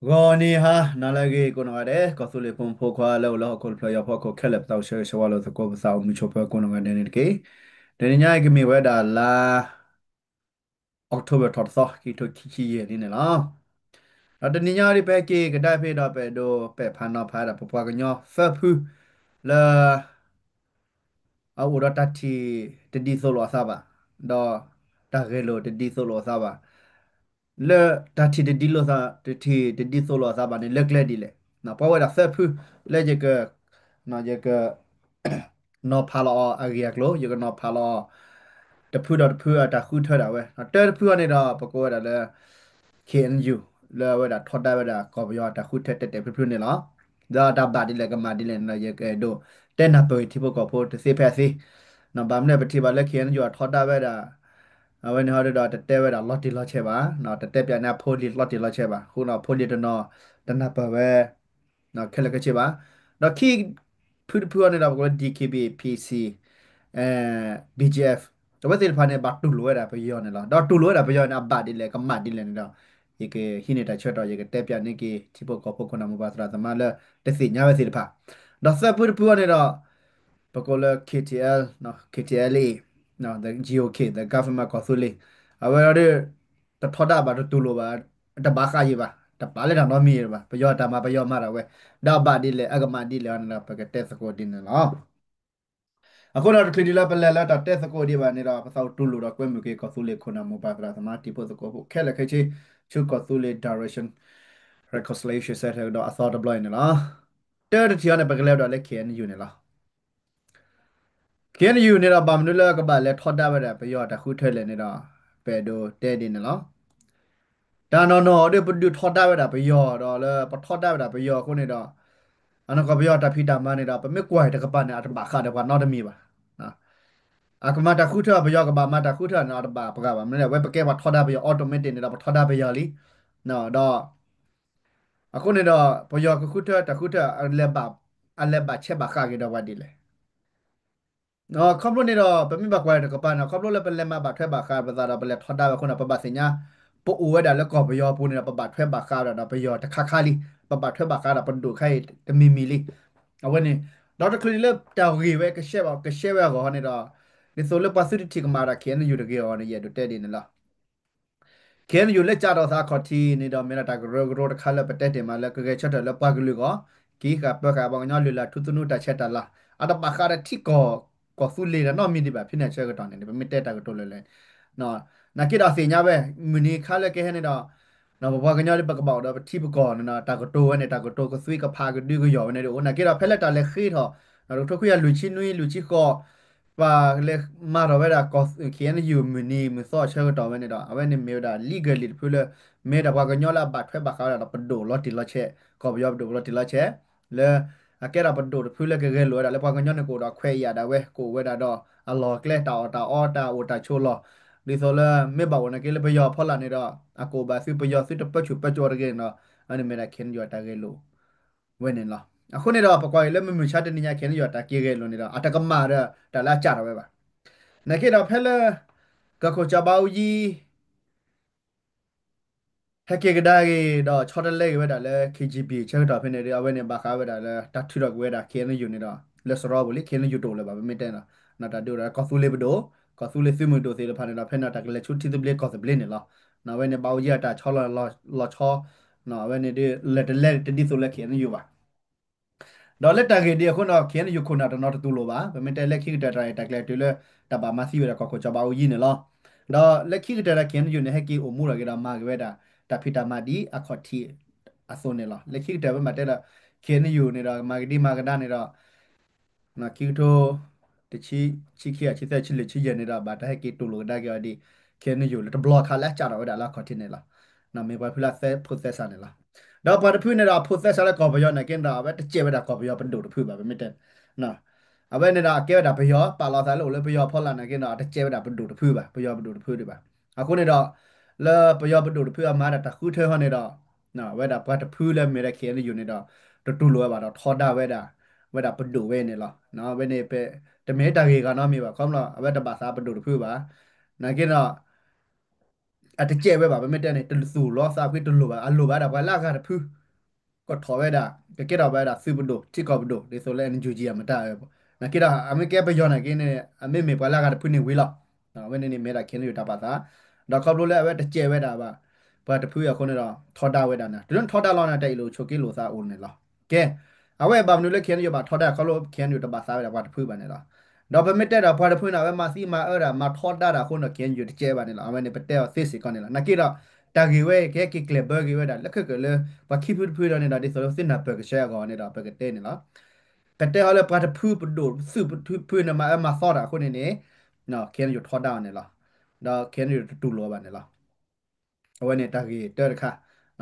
ဂီၤနံၤဟါနၤလၢအဂ့ၤ ကိးနီၢ်ဂၤဒဲး ကီၢ်သူလ့ၤဖိမုၣ်ဖိခွါလၢအိၣ်လၢဟီၣ်ခိၣ်တဖျၢၣ် ယွၤဖီခိၣ်ခဲလၢာ် ပသးအိၣ်ဆၢဂ့ၤဆၢဝါလိာ်သကိး ပသးအိၣ်မုာ်ဆိးပၢၤကိးနီၢ်ဂၤဒဲးန့ၣ်တက့ၢ်. တနံၤညါအံၤကမ့ၢ်ဝဲဒၣ်လါ October ထီၣ်တသီ ခံကထိခံဆံယဲၢ်နံၣ်န့ၣ်လီၤ. ဒီးတနံၤညါအံၤ ပဟဲက့ၤကဒါဖဲဒီး ပအဲၣ်ဒိးပဲာ်ဖးနီၤဖးဒၣ် ပပှၤကညီသၢဖု လၢ အအိၣ်ဒီးတၢ်ထံၣ်တဒ်သိးလိာ်အသးဘၣ်, ဒီးတၢ်ဂဲၤလိာ်တဒ်သိးလိာ်အသးဘၣ်, လၢတၢ်ထံၣ်တဒ်လိာ်သး တထံၣ်တဒ်သိးလိာ်အသးဘၣ်န့ၣ် လၢကျဲဒ်လဲၣ်. ပှၤဝဲဒၣ်သၢဖု လၢယက ယက နီၤဖးလီၤအီၤအဂ့ၢ်အကျိၤ ယကနီၤဖးလီၤအီၤ တဖုဒီးတဖုအတၢ်ဃုထၢဒၣ်ဝဲ, တၢတဖုအံၤန့ၣ်ဒီး ပကိးဝဲဒၣ်လၢ K N U လၢအဝဲဒၣ်ထီဒါဝဲဒၣ်ကီၢ်ပယီၤတၢ်ဃုထၢတဲာ်တဲာ်ဖျုးဖျုးန့ၣ်လီၤ. ဒီးတၢ်ဘၣ်ဒ်လဲၣ်ကမၣ်ဒ်လဲၣ်န့ၣ်ဒီး ယကအဲၣ်ဒိးတဲနၢ်ပၢၢ်ဂ့ၤထံဖိကီၢ်ဖိတသ့ဖဲအသ့. ဘၣ်မနုၤပထံၣ်ဘၣ်လၢ K N U အထီဒါဝဲဒၣ် အဝဲန့ၣ်ဟီဒီး တတဲဝဲဒၣ်လီၤတံၢ်လီၤဆဲးဘၣ်, တတဲပၠးန့ၢ်အဖိအလံၤလီၤတံၢ်လီၤဆဲးဘၣ်, အဃိဒီးဖိလံၤတနီၤ တနၢ်ပၢၢ်ဝဲ ခဲလၢာ်ခဲဆ့ဘၣ်. ဒီးခံဖုတဖုအံၤန့ၣ်ဒီး ပကိးလၢ D K B A P C, B G F အဝဲသ့ၣ်တဖၣ်န့ၣ် ဘၣ်တူၢ်လိာ်ဝဲဒၣ်ပယီၤန့ၣ်လီၤ. ဒီးတူၢ်လိာ်ဝဲဒၣ်ပယီၤန့ၣ် အဘၣ်ဒ်လဲၣ် ကမၣ်ဒ်လဲၣ်န့ၣ်ဒီး ယကဟံးန့ၢ်တၢ်ဆၢကတီၢ် ယကတဲပၠးန့ၢ်က့ၤ ထံဖိကီၢ်ဖိခိၣ်နၢ်မိၢ်ပၢ်သရၣ်သမါလၢတသ့ၣ်ညါဝဲသ့ၣ်တဖၣ်. ဒီးသၢဖုတဖုအံၤန့ၣ်ဒီး ပကိးလၢ K T L, K T L A, the G O K, the government ကီၢ်သူလ့ၤ, အဝဲဒီး တထီဒါဘၣ်တတူၢ်လိာ်ဘၣ်, တဘၣ်ဃးယံၤဘၣ်, တပာ်လၢတၢ်နီတမံၤဘၣ်, ပယီၤတၢ်မၤပယီၤမၤဒၣ်ဝဲ, ဒီးအဘၣ်ဒ်လဲၣ် အကမၣ်ဒ်လဲၣ်န့ၣ်ဒီး ပကတဲသကိးဒ်န့ၣ်လီၤ. အဃိဒီးတချုးဒံးလၢပလဲၤလၢတၢ်တဲသကိးဒံးဘၣ်န့ၣ်ဒီး ပသးအိၣ်တူၢ်လိာ်ဒီးကွဲမုာ်က့ၤ ကီၢ်သူလ့ၤခိၣ်နၢ်မိၢ်ပၢ်သရၣ်သမါ ထံဖိကီၢ်ဖိခဲလၢာ်ခဲဆ့ ဆူကီၢ်သူလ့ၤ Direction Reconciliation Center ဒီးအသီတဘျီအံၤန့ၣ်လီၤ. တၢတထံၣ်အံၤန့ၣ် ပကလဲၤဒီးလၢ K N U န့ၣ်လီၤ. K N U န့ၣ်ဒီး ဘၣ်မနုၤလၢကဘၣ်လဲၤထီဒါဝဲဒၣ်ပယီၤတၢ်ဃုထၢလဲၣ်န့ၣ်ဒီး ပအဲၣ်ဒိးတဲဒ်န့ၣ်လီၤ. တၢ်နီၢ်နီၢ်ဒီး ပဒုးထီဒါဝဲဒၣ်ပယီၤဒီးလၢပထီဒါဝဲဒၣ်ပယီၤအဃိန့ၣ်ဒီး အနီၢ်ကီၢ်ပယီၤတၢ်ဖံးတၢ်မၤန့ၣ်ဒီး ပမ့ၢ်ကွၢ်တကပၤန့ၣ် အတဘၣ်ဃးဒီးပှၤနီတမံၤဘၣ်. အကမၤတၢ်ဃုထၢ ပယီၤကဘၣ်မၤတၢ်ဃုထၢန့ၣ် အတဘၣ်ပှၤဘၣ်. မ့ၢ်လၢအဝဲပကဲပှၤထီဒါပယီၤ automatic န့ၣ်ဒီး ပထီဒါပယီၤလံ. ဒီး အဃိန့ၣ်ဒီး ပယီၤကဃုထၢတၢ်ဃုထၢ အလဲၤဘၣ်ဆဲးဘၣ်ဃးက့ၤဒီးပှၤဒ်လဲၣ်. ခီဖျိန့ၣ်ဒီး ပမ့ၢ်ဘၣ်ကွၢ်တကပၤန့ၣ် ခီဖျိလၢပလဲၤမၤဘၣ်ထွဲဘၣ်ဃးပသးဒီး ပလဲၤထီဒါဝဲအဃိန့ၣ် ပဘၣ်သ့ၣ်ညါ ပအိၣ်ဝဲဒၣ်လၢကီၢ်ပယီၤအပူၤန့ၣ်ဒီး ပဘၣ်ထွဲဘၣ်ဃးဝဲဒၣ်ဒီးပယီၤတခါခါလံ, ပဘၣ်ထွဲဘၣ်ဃးဒီးပဒိၣ်ခါအံၤတမံၤမံၤလံ. အဝဲန့ၣ် ဒီးတချုးလၢတၢ်ဂ့ၢ်ဝဲကရှဲဘၣ် ကရှဲဝဲအဂီၢ်ဟီန့ၣ်ဒီး ဒ်သိးလၢပှၤသုတထံၣ်ကမၣ်ဒီး K N U တဂ့ၤအဂီၢ်န့ၣ် ယအဲၣ်ဒိးတဲဒ်န့ၣ်လီၤ. K N U လၢကၠးထီၣ်သးအခီၣ်ထံးန့ၣ်ဒီး မ့ၢ်ဒၣ်တၢ်ကရၢကရိတခါလၢပတဲတ့ၢ်မးလၢကဂဲၤဆၢထၢၣ်လၢပှၤကလုာ်အဂီၢ်, က့ၤဃာ်ပၢဃာ်ပှၤကညီလုၢ်လၢ်ထူသနူတၢ်ဆဲးတၢ်လၤ, အတဘၣ်ဃးဒီးထံကီၢ်ကီၢ်သူလ့ၤဒီးနီတမံၤဒံးဘၣ် ဖဲန့ၣ်အဆၢကတီၢ်န့ၣ် ပမ့ၢ်တဲတၢ်ကတိၤလၢလၢ နာ်က့ဒီးသ့ၣ်ညါဝဲ မုၢ်နံၤခါလၢကဟဲန့ၣ်ဒီး ပပှၤကညီဒ်ပကဘၣ်အိၣ်ဒီးပထံပကီၢ်န့ၣ်ဒီး တၢ်ကတိၤဝဲန့ၣ် တၢ်ကတိၤကသွံကဖးကဒုကယီၢ်ဝဲန့ၣ်ဒ်အိၣ် နာ်က့ဒီးဖဲလၢတၢ်လဲၤဃ့ထီၣ် တကထိခွံကယၤလွံၢ်ဆံနွံ လွံၢ်ဆံဃိး ပှၤလဲၤမၤထီၣ်ဝဲဒၣ် K N U မုၢ်နံၤမုၢ်သီအဆၢကတီၢ်ဝဲန့ၣ်ဒီး အဝဲန့ၣ်မ့ၢ်ဝဲဒၣ် legally တဖုလၢ မ့ၢ်ဒၣ်ပှၤကညီလၢအဘၣ်ထွဲဘၣ်ဃးဝဲဒၣ်ဒီးပဒိၣ်လီၤတံၢ်လီၤဆဲး ကီၢ်ပယီၤပဒိၣ်လီၤတံၢ်လီၤဆဲး လၢအကဲဒၣ်ပဒိၣ်တဖုလၢကဂဲၤလိာ်ဝဲဒၣ်လၢပှၤကညီန့ၣ်ကအိၣ်ဒီးခွဲးယာ်ဒၣ်ဝဲ ကအိၣ်ဝဲဒၣ်ဒီးအလီၢ်အကျဲ တၢ်အီၣ်တၢ်အီ တၢ်အိၣ်တၢ်ဆိးလီၢ် ဒ်သိးလၢမ့ၢ်ဘၣ်အိၣ်နာ်က့လၢပယီၤဖီလာ်န့ၣ်ဒီး အကအိၣ်ဘၣ်သုပယီၤသုတပၢဆူၣ်ပၢစိးတဂ့ၤန့ၣ်ဒီး အဝဲန့ၣ်မ့ၢ်ဒၣ် K N U အတၢ်ဂဲၤလိာ်ဝဲန့ၣ်လီၤ. အဃိန့ၣ်ဒီး ပကွၢ်က့ၤလၢမုၢ်မုၢ်ဆါတနံၤညါ K N U အတၢ်က့ၤဂဲၤလိာ်န့ၣ်ဒီး အတကမၣ်ဒီးတၢ်လၢအကၠးထီၣ်ဝဲဘၣ်. နာ်က့ဒီးဖဲလၢ ကီၢ်ခိၣ်စီၤဘးအူကၠံ ဟဲက့ၤကဒါက့ၤဒီးဆီတလဲက့ၤဝဲဒၣ်လၢ K G B ဆၢကတီၢ်ဖဲန့ၣ်ဒီး အဝဲန့ၣ်ဘၣ်ဃးဝဲဒၣ်လၢတၢ်ထုးထီၣ်ကွံာ်ဝဲဒၣ် K N U န့ၣ်ဒီး လၢစရီပူၤလံ K N U တအိၣ်လၢၤဘၣ် ပမ့ၢ်တဲန့ၣ်ဒီး တၢ်ဒုးဒီးကီၢ်သူလ့ၤပဒိၣ် ကီၢ်သူလ့ၤသုးမုၢ်ဒိၣ်သ့ၣ်တဖၣ်န့ၣ်ဒီး ဖဲန့ၣ်တၢ်ကလဲၤဆူထံသဘျ့ကီၢ်သဘျ့န့ၣ်လီၤ. အဝဲန့ၣ်ဘၣ်အူကၠံအတၢ်ဆီလီၤဆီ အဝဲန့ၣ်ဒ်လဲၤတလဲတဒ်သိးလၢ K N U ဘၣ် ဒီးလၢတၢ်ဂ့ၢ်ဒ်အဃိန့ၣ်ဒီး K N U ခိၣ်နၢ်တနီၤတတူၢ်လိာ်ဘၣ်. ပမ့ၢ်တဲလၢခံကတၢၢ်တၢ်ရဲၣ်တၢ်ကျဲၤတုၤလၢ တၢ်ဘၣ်မၤသံဝဲဒၣ်ကီၢ်ခိၣ်စီၤဘးအူကၠံန့ၣ်လီၤ. ဒီးလၢခံကတၢၢ်ဒီး K N U န့ၣ် ဟဲက့ၤအိၣ်မူထီၣ်က့ၤဒီးမၤက့ၤဝဲဒၣ် တၢ်ဖံးတၢ်မၤဒ်အခီၣ်ထံးအသိးန့ၣ်လီၤ. လၢခံကတၢၢ်ပမ့ၢ်တဲဒီး K N U န့ၣ်ဒီး မၤကဒံမၤကဒါန့ၣ်ဒီး ခံကထိ တဆံ ဆံခံ ဆံသၢ ဆံလွံၢ် ဆံယဲၢ်န့ၣ်ဒီး ဘၣ်တၢ်ဟဲက့ၤတူၢ်လိာ်ကဒါက့ၤအီၤဒ် K N U လၢတဘျီခါလၢအကၠးထီၣ်ဝဲဒၣ်လၢအခီၣ်ထံးန့ၣ်လီၤ. မ့ၢ်ပှၤဖုလၢသဲဖိသဲစးန့ၣ်လီၤ. ဒီးပှၤတဖုန့ၣ်ဒီး အဖိသဲစးလၢကီၢ်ပယီၤနာ်က့န့ၣ်ဒီး အဝဲတကဲဝဲဒၣ်ကီၢ်ပယီၤပဒိၣ်တဖုဘၣ် ပမ့ၢ်တဲ အဝဲန့ၣ်ဒီးအကဲဝဲဒၣ်ပယီၤ ပာ်လီၤသးလၢအိၣ်လၢပယီၤဖီလာ်နာ်က့န့ၣ်ဒီး အတကဲဝဲဒၣ်ပဒိၣ်တဖုဘၣ် ပယီၤပဒိၣ်တဖုဒံးဘၣ်. အဃိန့ၣ်ဒီး လၢပယီၤပဒိၣ်တဖုအမၤဒၣ်တၢ်ဃုထၢဟီန့ၣ်ဒီး ဝဲဒၣ်ပှၤတဖုလၢမ့ၢ်ဒၣ် K N U န့ၣ်ဒီး တတူၢ်လိာ်ဝဲဘၣ်ဒီးထီဒါဝဲဒၣ် ဝဲဒၣ်ပဒိၣ်ဝဲန့ၣ်လီၤ. ဝဲန့ၣ် တမ့ၢ်တၢ်ဂ့ၢ်ဂၤနီတမံၤဘၣ် ခီဖျိအဝဲတဘၣ်သးပဒိၣ်တဖုဘၣ်. နာ်က့န့ၣ်ဒီး အတကဲးဝဲဘၣ် ပမ့ၢ်တဲန့ၣ် တသူၣ်လီၤသးဖှံတလိၣ်ဘၣ် အလိၣ်ဘၣ်ဒၣ်ပှၤလၢအဂၤတဖု ကထီၣ်ဝဲဒၣ် ကကဲထီၣ်ဝဲဒၣ်သုးပဒိၣ် ထံကီၢ်ပဒိၣ် ဒ်သိးလၢ NUG အမတၤ နာ်က့ဒီး အမ့ၢ်ကဲပယီၤနာ်က့န့ၣ် အမ့မ့ၢ်ပှၤလၢအဂၤတဖုန့ၣ်ဝံၤလီၤ. အဝဲန့ၣ်န့ၣ်မ့ၢ်ဒၣ် KNU တၢ်ပာ်သး ဒီးခီဖျိလၢအဝဲတကဲးဝဲဒၣ်ဘၣ် ပှၤတဖုအဃိန့ၣ်ဒီး ထီဒါဝဲဒၣ်န့ၣ် တုၤလၢနထီဒါလီၤန့ၣ် တၢ်အ့ၣ်လိာ်ဆိးက့လိာ်သးအိၣ်န့ၣ်လီၤ. ကဲ အဝဲဘၣ်မနုၤလၢ KNU ဘၣ်ထီဒါခီဖျိ KNU တဘၣ်သးဝဲဒၣ်ပှၤတဖုဘၣ်န့ၣ်လီၤ. ဒီးပမ့ၢ်တဲဒီးပှၤတဖုန့ၣ် အဝဲမၤသံမၤအၢဒၣ် မၤထီဒါဒၣ်အဃိန့ၣ် KNU တကဲးဘၣ်န့ၣ်လီၤ. အဝဲန့ၣ်ပတဲအီၤသ့စ့ၢ်ကီးန့ၣ်လီၤ. နာ်က့ဒီး တၢ်ဂ့ၢ်ဝဲကဟဲက့ၤကျဲၤဘၢက့ၤဝဲဒၣ် လၢခဲကၢၣ်လၢ ပှၤခံဖုတဖုဒီးန့ၣ်ဒီး ဒ်သိးလၢသုနၢ်ပၢၢ်ကဆှဲအဂီၢ်န့ၣ်ဒီး ပကတဲန့ၣ်လီၤ. ကတဲအီၤလၢပှၤတဖုပဒိၣ် သုးတဖုန့ၣ် မၤအၢမၤသီတၢ်အဃိန့ၣ်န့ၣ် KNU ထီဒါအီၤန့ၣ်လီၤ. ဒီး KNU တတူၢ်လိာ်အီၤဘၣ်န့ၣ်လီၤ. အဝဲန့ၣ်တၢ်ဂ့ၢ်တၢတခါ,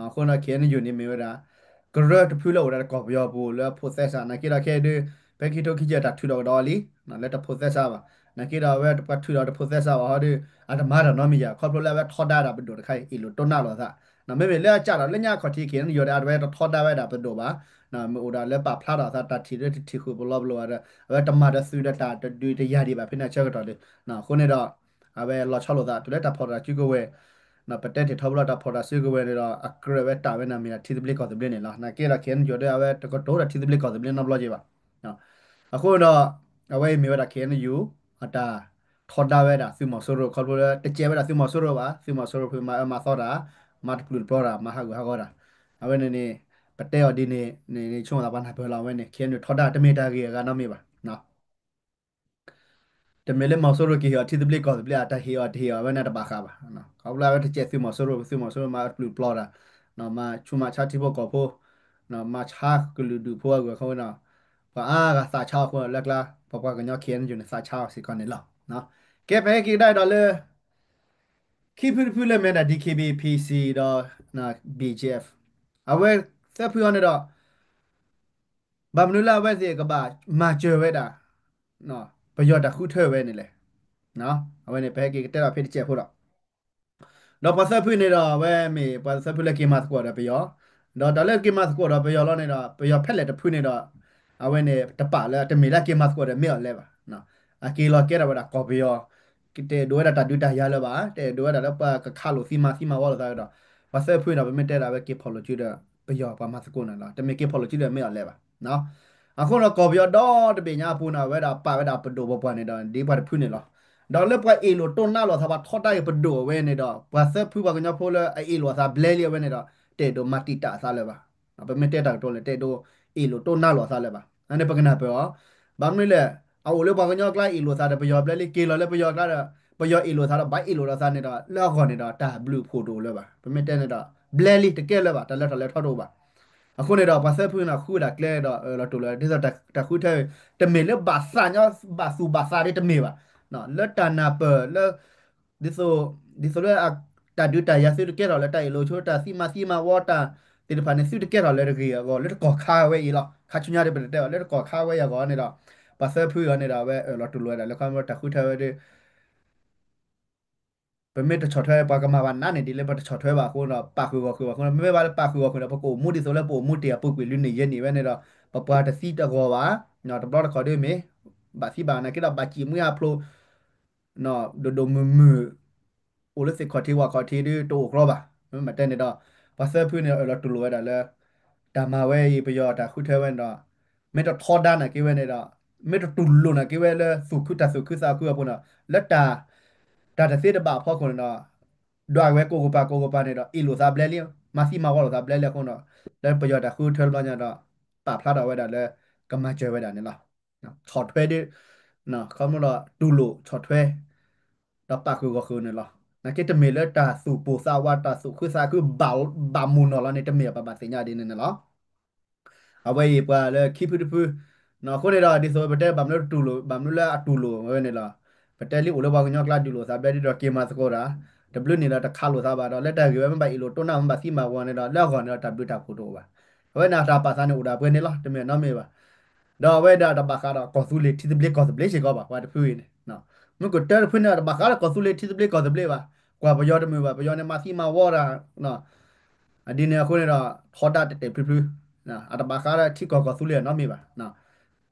အဃိဒီး KNU န့ၣ်မ့ၢ်ဝဲဒၣ် ကရၢတဖုလၢအိၣ်ဒီးကီၢ်ပယီၤပူၤလၢအဖိးသဲစး နာ်က့ဒီးခဲအံၤဒုး ဖဲခံထိခံဆံအတၢ်ထုးထီၣ်ကဒီးလံ, လၢတဖိးသဲစးဘၣ်, နာ်က့ဒီးအဝဲပှၤထုးထီၣ်တဖိးသဲစးဘၣ်ဟီဒုး အတမၤတၢ်နီတမံၤယၤ ခီဖျိလၢအဝဲထီဒါဒၣ်ပဒိၣ်တခါအံၤ အ့ၣ်လိာ်တိၢ်နးလိာ်သး, မ့မ့ၢ်လၢအကးဒီးလၢညါအခီၣ်ထံး KNU ဒီး အဝဲတထီဒါဝဲဒၣ်ပဒိၣ်ဘၣ်, မ့ၢ်အိၣ်ဒီးလၢပာ်ဖျါထီၣ်အသးတၢ်ထံၣ်လၢတထံၣ်ဃုာ်ပလီပလိာ်ဒီး အဝဲတမၤဒီးသုးဒီးတၢ်တဒုးတယၤဒံးဘၣ်ဖဲန့ၣ်အဆၢကတီၢ်ဒီး အဃိန့ၣ်ဒီး အဝဲလီၤဆီလိာ်သး တုၤလၢတၢ်ဖီၣ်တၢ်စုကဝဲၤ, ပတဲတ့ၢ်ထီဖဲလၢတၢ်ဖီၣ်တၢ်စုကဝဲၤန့ၣ်ဒီး အကြၢးဝဲတၢ်ဝဲန့ၣ်မ့ၢ်ဒၣ်ထံသဘျ့ကီၢ်သဘျ့န့ၣ်လီၤ. နာ်က့ဒီး KNU ဒီး အဝဲတကတိၤဒီးထံသဘျ့ကီၢ်သဘျ့နီတဘျီက့ၤဘၣ်. အဃိဒီး အဝဲအံၤမ့ၢ်ဝဲဒၣ် KNU အတၢ်ထီဒါဝဲဒၣ်သုးမီၤစိရိၤ ခီဖျိလၢတကဲးဝဲဒၣ်သုးမီၤစိရိၤဘၣ်, သုးမီၤစိရိၤဖုမၤအၢမၤသီတၢ်, မၤတပျုာ်တပျီတၢ်, မၤဟးဂူာ်ဟးဂီၤတၢ်, အဝဲန့ၣ်န့ၣ် ပတဲအီၤဒ်န့ၣ်န့ၣ် ဆိကမိၣ်သးပှၤနၢ်ပၢၢ်လီၤ. အဝဲန့ၣ် KNU ထီဒါတမ့ၢ်တၢ်ဂ့ၢ်အဂၤနီတမံၤဘၣ်. တမ့ၢ်လၢမီၤစိရိၤကဟ့ၣ်အီၤထံသဘျ့ကီၢ်သဘျ့ အတၢ်ဟ့ၣ်အီၤတဟ့ၣ်အီၤ အဝဲန့ၣ်တဘၣ်ဃးဘၣ်. ခီဖျိလၢအဝဲတကဲးသုးမီၤစိရိၤ သုးမီၤစိရိၤမၤတပျုာ်တပျီတၢ်, မၤဆူးမၤဆါထံဖိကီၢ်ဖိ, မၤဆါကလုာ်ဒူၣ်ဖိအဂီၢ်ခီဝဲန့ၣ်, ပှၤအါဂၤသးဆါအီၤအဃိလၢကျါ ပပှၤကညီ KNU န့ၣ် သးဆါအီၤစ့ၢ်ကီးန့ၣ်လီၤ. ကဲ ပဟဲက့ၤကဒါဒီးလၢ ခံဖုတဖုလၢမဲာ်ဒၣ် DKBA PC ဒီး BGF အဝဲသၢဖုအီၤန့ၣ်ဒီး ဘၣ်မနုၤလၢအဝဲသ့ၣ်ကဘၣ်မၤစၢၤဝဲဒၣ် ပယီၤတၢ်ဃုထၢဝဲန့ၣ်လဲၣ်. အဝဲန့ၣ် ပဟဲက့ၤကတဲလီၤဖဲတစဲးဖိဒီး ဒီးပှၤသၢဖုန့ၣ်ဒီး အဝဲမ့ၢ်ပှၤသၢဖုလၢက့ၤမၤသကိးဒီးပယီၤ, ဒီးတၢ်လၢက့ၤမၤသကိးဒီးပယီၤလီၤန့ၣ်ဒီး ပယီၤဖဲလဲၣ်တဖုန့ၣ်ဒီး အဝဲန့ၣ်တပာ်လၢတမ့ၢ်လၢက့ၤမၤသကိးဒီးမ့ၢ်အီၤလဲၣ်ဘၣ်. အက့ၤလီၤကဲထီၣ်ဝဲဒၣ်ကီၢ်ပယီၤ, တအဲၣ်ဒိးဝဲဒၣ်တၢ်ဒုးတၢ်ယၤလၢၤဘၣ်, တအဲၣ်ဒိးဝဲဒၣ်လၢပှၤကခးလိာ်သံမၤသံမၤဝီလိာ်သးဒီး ပှၤသၢဖုန့ၣ်ဒီး ပမ့ၢ်တဲဒၣ်ဝဲက့ၤဖီၣ်လိာ်စုဒီးပယီၤပှၤမၤသကိးန့ၣ်လီၤ. တမ့ၢ်က့ၤဖီၣ်လိာ်စုဒီးမ့ၢ်အီၤလဲၣ်ဘၣ်. အဃိဒီးကီၢ်ပယီၤဒီတဘ့ၣ်ညါအပူၤန့ၣ် အဝဲဒၣ်ပာ်ဝဲဒၣ်ပဒိၣ်ပပှၢ်န့ၣ်ဒီး ဒ်ပှၤတဖုန့ၣ်လီၤ. ဒီးလၢပှၤအ့ၣ်လိာ်တိၢ်နးလိာ်သး ပှၤထီဒါက့ၤပဒိၣ်အဝဲန့ၣ်ဒီး ပှၤသၢဖုပှၤကညီဖိလၢအအ့ၣ်လိာ်အသးဘျဲလံအဝဲန့ၣ်ဒီး တအဲၣ်ဒိးမၤတံာ်တာ်အသးလၢၤဘၣ်. ပမ့ၢ်တဲတၢ်ကတိၤလဲၣ် တအဲၣ်ဒိးအ့ၣ်လိာ်တိၢ်နးလိာ်အသးလၢၤဘၣ်. အန့ၣ်ပကနၢ်ပၢၢ်အီၤ, ဘၣ်မနုၤလဲၣ်, အအိၣ်လၢပှၤကညီအကျါအ့ၣ်လိာ်သးဒီးပယီၤဘျဲလံ က့ၤလီၤလၢပယီၤအကျါဒီး ပယီၤအ့ၣ်လိာ်သးဒီးဘၣ်အ့ၣ်လိာ်ဒီးသးန့ၣ်ဒီး လၢအဂီၢ်န့ၣ်ဒီးတၢ်ဘျုးဖှိၣ်တအိၣ်လၢၤဘၣ်. ပမ့ၢ်တဲန့ၣ်ဒီး ဘျဲလံတကဲလၢၤဘၣ်, တၢ်လဲၤထီၣ်လဲၤထီတအိၣ်ဘၣ်. အဃိန့ၣ်ဒီး ပှၤသၢဖုန့ၣ်ဃုဝဲဒၣ်ကျဲဒီး အၢၣ်လီၤတူၢ်လိာ် ဒ်သိးတၢ်ဃုထၢ တမ့ၢ်လၢဘၣ်သးညီ ဘၣ်သူၣ်ဘၣ်သးဒ်တမ့ၢ်ဘၣ်. လၢတၢ်နၢ်ပၢၢ်လၢ ဒ်သိး ဒ်သိးလၢ တၢ်ဒုးတၢ်ယၤသုတကဲထီၣ်လၢတၢ်အ့ၣ်လိာ်ဆိ တၢ်သံမၤသံမၤဝီတၢ်သ့ၣ်တဖၣ်န့ၣ် သုတကဲထီၣ်လၢတဂ့ၤအဂီၢ် လၢတကီၢ်ခါဝဲအံၤလီၤ. ခါဆူညါဒီးပတတဲဘၣ် လၢတကီၢ်ခါဝဲအံၤအဂီၢ်န့ၣ်ဒီး ပှၤသၢဖုအံၤန့ၣ်ဒီး အဝဲအၢၣ်လီၤတူၢ်လိာ်ဝဲဒၣ်လၢခီဖျိတၢ်ဃုထၢဝဲဒီး ပမ့ၢ်တဆီၣ်ထွဲပှၤကမၤဘၣ်နးန့ၣ် ဒ်လၢပတဆီၣ်ထွဲဘၣ်အဃိဒီး ပာ်ဃုာ်ဂီၢ်ဃုာ်ဘၣ်အဃိဒီး မ့မ့ၢ်ဘၣ်လၢပာ်ဃုာ်ဂီၢ်ဃုာ်ဒီး ပကအိၣ်မူဒ်သိးလၢပအိၣ်မူတ့ၢ်အပူၤကွံာ်လွံၢ်နံၣ်ယဲၢ်နံၣ်ဝဲန့ၣ်ဒီး ပပှၤတသံတဂီၤဘၣ်. တဘျီတခီၣ်ဒ်မ့ၢ် ဘၣ်သံဘၣ်နာ်က့ဒီး ဘၣ်စံၣ်မှံဟးဖျိး ဒိၣ်ဒိၣ်မုၢ်မုၢ် အိၣ်လၢသ့ၣ်ခီၣ်ထံးဝၣ်ခီၣ်ထံးဒ်တအိၣ်ကြီဘၣ်. မ့မ့ၢ်တဲန့ၣ်ဒီး ပှၤသၢဖုန့ၣ်အၢၣ်လီၤတူၢ်လိာ်ဝဲဒၣ်လၢ တၢ်မၤဝဲအံၤ ပယီၤတၢ်ဃုထၢဝဲန့ၣ်ဒီး မ့ၢ်တထီဒါနာ်က့ဝဲန့ၣ်ဒီး မ့ၢ်တတူၢ်လိာ်နာ်က့ဝဲလၢသူၣ်ခုတၢ်သူၣ်ခုသးခုအပူၤန့ၣ် လၢတၢ် တၢ်တသ့တဘၣ်အဖီခိၣ်န့ၣ်ဒီး ဒွးဝဲကိးကပၤကိးကပၤန့ၣ်ဒီး အ့ၣ်လိာ်သးဘျဲလံ မၤသံမၤဝီလိာ်သးဘျဲလံအဃိဒီး လၢပယီၤတၢ်ဃုထၢတဘျီညါဒီး ပာ်ဖျါထီၣ်ဝဲဒၣ်လၢ ကမၤစၢၤဝဲဒၣ်န့ၣ်လီၤ. ဆီၣ်ထွဲဒ် ခီဖျိဒီးတူၢ်လိာ်ဆီၣ်ထွဲ ဒီးပာ်ဃုာ်ဂီၢ်ဃုာ်န့ၣ်လီၤ. နာ်က့တမ့ၢ်လၢတၢ်သူၣ်ပိၢ်သးဝး တၢ်သူၣ်ခုသးခု ဘၣ်မူနီၢ်လီၤန့ၣ် တမ့ၢ်အပဘၣ်သ့ၣ်ညါဒ်န့ၣ်န့ၣ်လီၤ. အဝဲအံၤပှၤလၢခံဖုတဖု အဃိန့ၣ်ဒီး ဒ်သိးပတဲဘၣ်မနုၤတတူၢ်လိာ် ဘၣ်မနုၤလၢအတူၢ်လိာ်ဝဲန့ၣ်လီၤ. ပတဲလံအိၣ်လၢပှၤကညီကျါဒုးလိာ်သးဘျဲဒ်ဒီးက့ၤမၤသကိးတၢ် တဘျုးန့ၣ်ဒီးတခးလိာ်သးဘၣ်ဒီး လၢတၢ်ဂ့ၢ်ဝဲမ့ၢ်ဘၣ်အ့ၣ်လိာ်တိၢ်နးမ့ၢ်ဘၣ်သံမၤဝီန့ၣ်ဒီး လၢအဂီၢ်န့ၣ်ဒီးတၢ်ဘျုးတၢ်ဖှိၣ်တအိၣ်ဘၣ်. အဝဲန့ၣ်တၢ်ပာ်သးန့ၣ်အိၣ်ဒၣ်ပှဲၤန့ၣ်လီၤ တမ့ၢ်နီတမံၤဘၣ်. ဒီးအဝဲဒၣ်တဘၣ်ဃးဒီးကီၢ်သူလ့ၤထံသဘျ့ကီၢ်သဘျ့စ့ၢ်ကီးဘၣ် ပှၤတဖုအံၤန့ၣ် မုၢ်ကတၢၢ်တဖုန့ၣ် တဘၣ်ဃးဒီးကီၢ်သူလ့ၤထံသဘျ့ကီၢ်သဘျ့ဘၣ်. ကွၢ်ပယီၤတမုာ်ဘၣ် ပယီၤန့ၣ်မၤသံမၤဝီတၢ် ဒ်န့ၣ်အဃိန့ၣ်ဒီး ထီဒါတဲာ်တဲာ်ဖျုဖျု အတဘၣ်ဃးဒီးထံကီၢ်ကီၢ်သူလ့ၤနီတမံၤဘၣ်.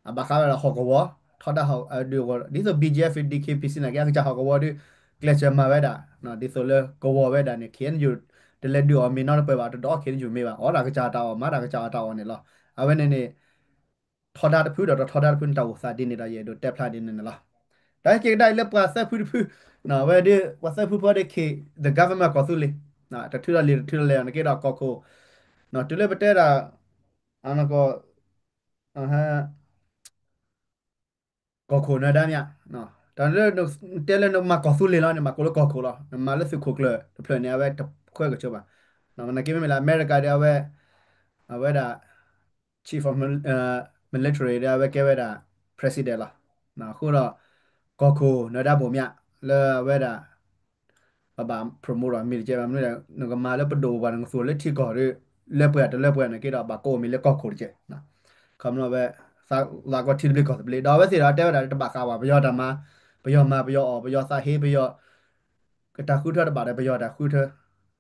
အဘၣ်ဃးဒီးဟီၣ်ကဝီၤ ထီဒါဒုးအဂီၢ် ဒ်သိး BGF DKBA PC နာ်က့ အကစၢ်ဟီၣ်ကဝီၤဒီး ကျဲးစၢးမၤဝဲဒၣ် ဒ်သိးလၢကဝီၤဝဲဒၣ်န့ၣ် ခ့ၣ်အဲၣ်ယူၣ် တလဲၤဒုးအီၤမ့ၤနီတပၢၢ်ဘၣ် တဒုးအီၤ ခ့ၣ်အဲၣ်ယူၣ်မ့ၤဘၣ် အီၣ်တၢ်ကစၢ်တၢ်အီၣ် မၤတၢ်ကစၢ်တၢ်အီၣ်န့ၣ်လီၤ. အဝဲန့ၣ်န့ၣ် ထီဒါတဖုဒီးတထီဒါတဖုန့ၣ် တၢ်အိၣ်သးဒ်န့ၣ်ဒီး ယအဲၣ်ဒိးတဲဖျါဒ်န့ၣ်န့ၣ်လီၤ. ဒီးဟဲက့ၤကဒါအံၤလၢပှၤသၢဖုတဖု ဝဲဒၣ် ပှၤသၢဖုဖိဒီးခ့ၣ် the government ကီၢ်သူလ့ၤ တထုးထီၣ်လံာ်တထုးထီၣ်လဲၢ် နက့ဒီးကီၢ်ခိၣ် တုၤလၢပတဲဒၣ် ကီၢ်ခိၣ်နၢၤဒါမ့ၢ် တၢ်လၢနတဲလၢနမၤကီၢ်သူလ့ၤလီၤန့ၣ် မၤကိးလၢကီၢ်ခိၣ်လီၤ. နမၤလၢသုးခိၣ်ကျၢၢ်တဖျၢၣ်န့ၣ် အဝဲတခွဲကဆိဘၣ်. နာ်က့မ့မ့ၢ်လၢအမဲရကၤဒီး အဝဲ အဝဲဒၣ် chief of mil- military ဒီးအဝဲကဲဝဲဒၣ် president လီၤ. အဃိဒီး ကီၢ်ခိၣ်နၢၤဒါဘိၣ်မၠး လၢအဝဲဒၣ် ပဘၣ် promote ဒီးမ့ၢ်တကဲဘၣ်မနုၤလဲၣ် နကမၤလၢပဒိၣ်ပပှၢ် နကသူၣ်လၢထံကီၢ်ဒီး လၢပှဲၤတလၢပှဲၤနာ်က့ဒီး ဘၣ်ကိးအမံၤလၢကီၢ်ခိၣ်တကဲး. ခီဖျိဝဲ သးလၢကီၢ်ထံသဘျ့ကီၢ်သဘျ့ ဒီးအဝဲသ့ၣ်ဒီးတဲဝဲဒၣ်လၢတဘၣ်ဃးဘၣ် ပယီၤတၢ်မၤ ပယီၤမၤပယီၤအီၣ် ပယီၤသးဟ့ ပယီၤ ကတၢ်ဃုထၢတဘၣ်ဒီး ပယီၤတၢ်ဃုထၢ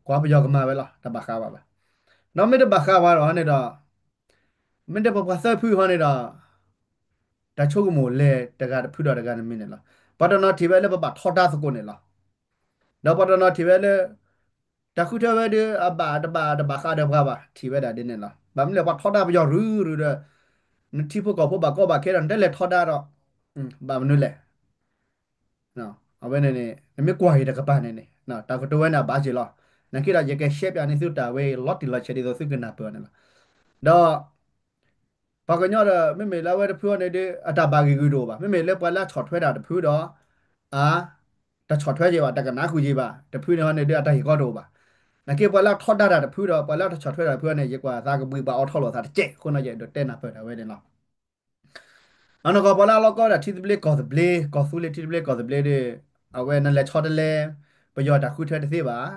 ကွၢ်ပယီၤကမၤဝဲလီၤ တဘၣ်ဃးဘၣ်ဘၣ်. ဒီးမ့ၢ်တဘၣ်ဃးဘၣ်ဒီးန့ၣ်ဒီး မ့ၢ်တဲပပှၤသၢဖုဟီန့ၣ်ဒီး တၢ်ဆိကမိၣ်လဲၤတဂၤတဖုဒီးတဂၤတမံၤန့ၣ်လီၤ. ပှၤတနီၤထံၣ်ဝဲလၢပဘၣ်ထီဒါသကိးန့ၣ်လီၤ. ဒီးပှၤတနီၤထံၣ်ဝဲလၢ တၢ်ဃုထၢဝဲဒီး အဘၣ်တဘၣ်တဘၣ်ဃးဒီးပှၤဘၣ် ထံၣ်ဝဲဒၣ်ဒ်န့ၣ်လီၤ. ဘၣ်မနုၤလဲၣ် ပှၤထီဒါပယီၤရုရုဒီး နထံဖိကီၢ်ဖိဘၣ်ကီဘၣ်ခဲဒီး နတလဲၤထီဒါဒီး ဘၣ်မနုၤလဲၣ် အဝဲန့ၣ်န့ၣ် နမ့ၢ်ကွၢ်က့ၤတကပၤန့ၣ်န့ၣ် တၢ်ကတိၤဝဲန့ၣ်အဘၣ်က့ၤလီၤ. နာ်က့ဒီး ယကရှဲပၠးန့ၢ်သုတၢ်ဝဲလီၤတံၢ်လီၤဆဲးဒ်သိးသုကနၢ်ပၢၢ်အီၤန့ၣ်လီၤ. ဒီး ပှၤကညီဒီး မ့မ့ၢ်လၢအဝဲတဖုအီၤန့ၣ်ဒီး အတၢ်ဘၣ်ဂ့ၢ်ဂုာ်တအိၣ်ဘၣ်. မ့မ့ၢ်လၢပှၤလၢအဆီၣ်ထွဲတၢ်တဖုဒီး အ တဆီၣ်ထွဲက့ၤဘၣ် တကနၣ်ဃုာ်က့ၤဘၣ် တဖုန့ၣ်ဟီန့ၣ်ဒီး အတၢ်ဟ့ၣ်ကီတအိၣ်ဘၣ်. နာ်က့ပှၤလၢအထီဒါတၢ်တဖုဒီး ပှၤလၢအတဆီၣ်ထွဲတၢ်တဖုန့ၣ် ယကွၢ်သးကဘှံးဘၣ်အီၤထီၣ်လိာ်သးတကဲး အဃိန့ၣ် ယအဲၣ်ဒိးတဲနၢ်ပၢၢ်တၢ်ဝဲန့ၣ်လီၤ. အနီၢ်ကီၢ်ပှၤလၢအလီၢ်ကီၢ်ဒၣ်ထံသဘျ့ကီၢ်သဘျ့ ကီၢ်သူလ့ၤထံသဘျ့ကီၢ်သဘျ့ဒီး အဝဲနလဲၤဆီတလဲ ပယီၤတၢ်ဃုထၢတသ့ဘၣ်,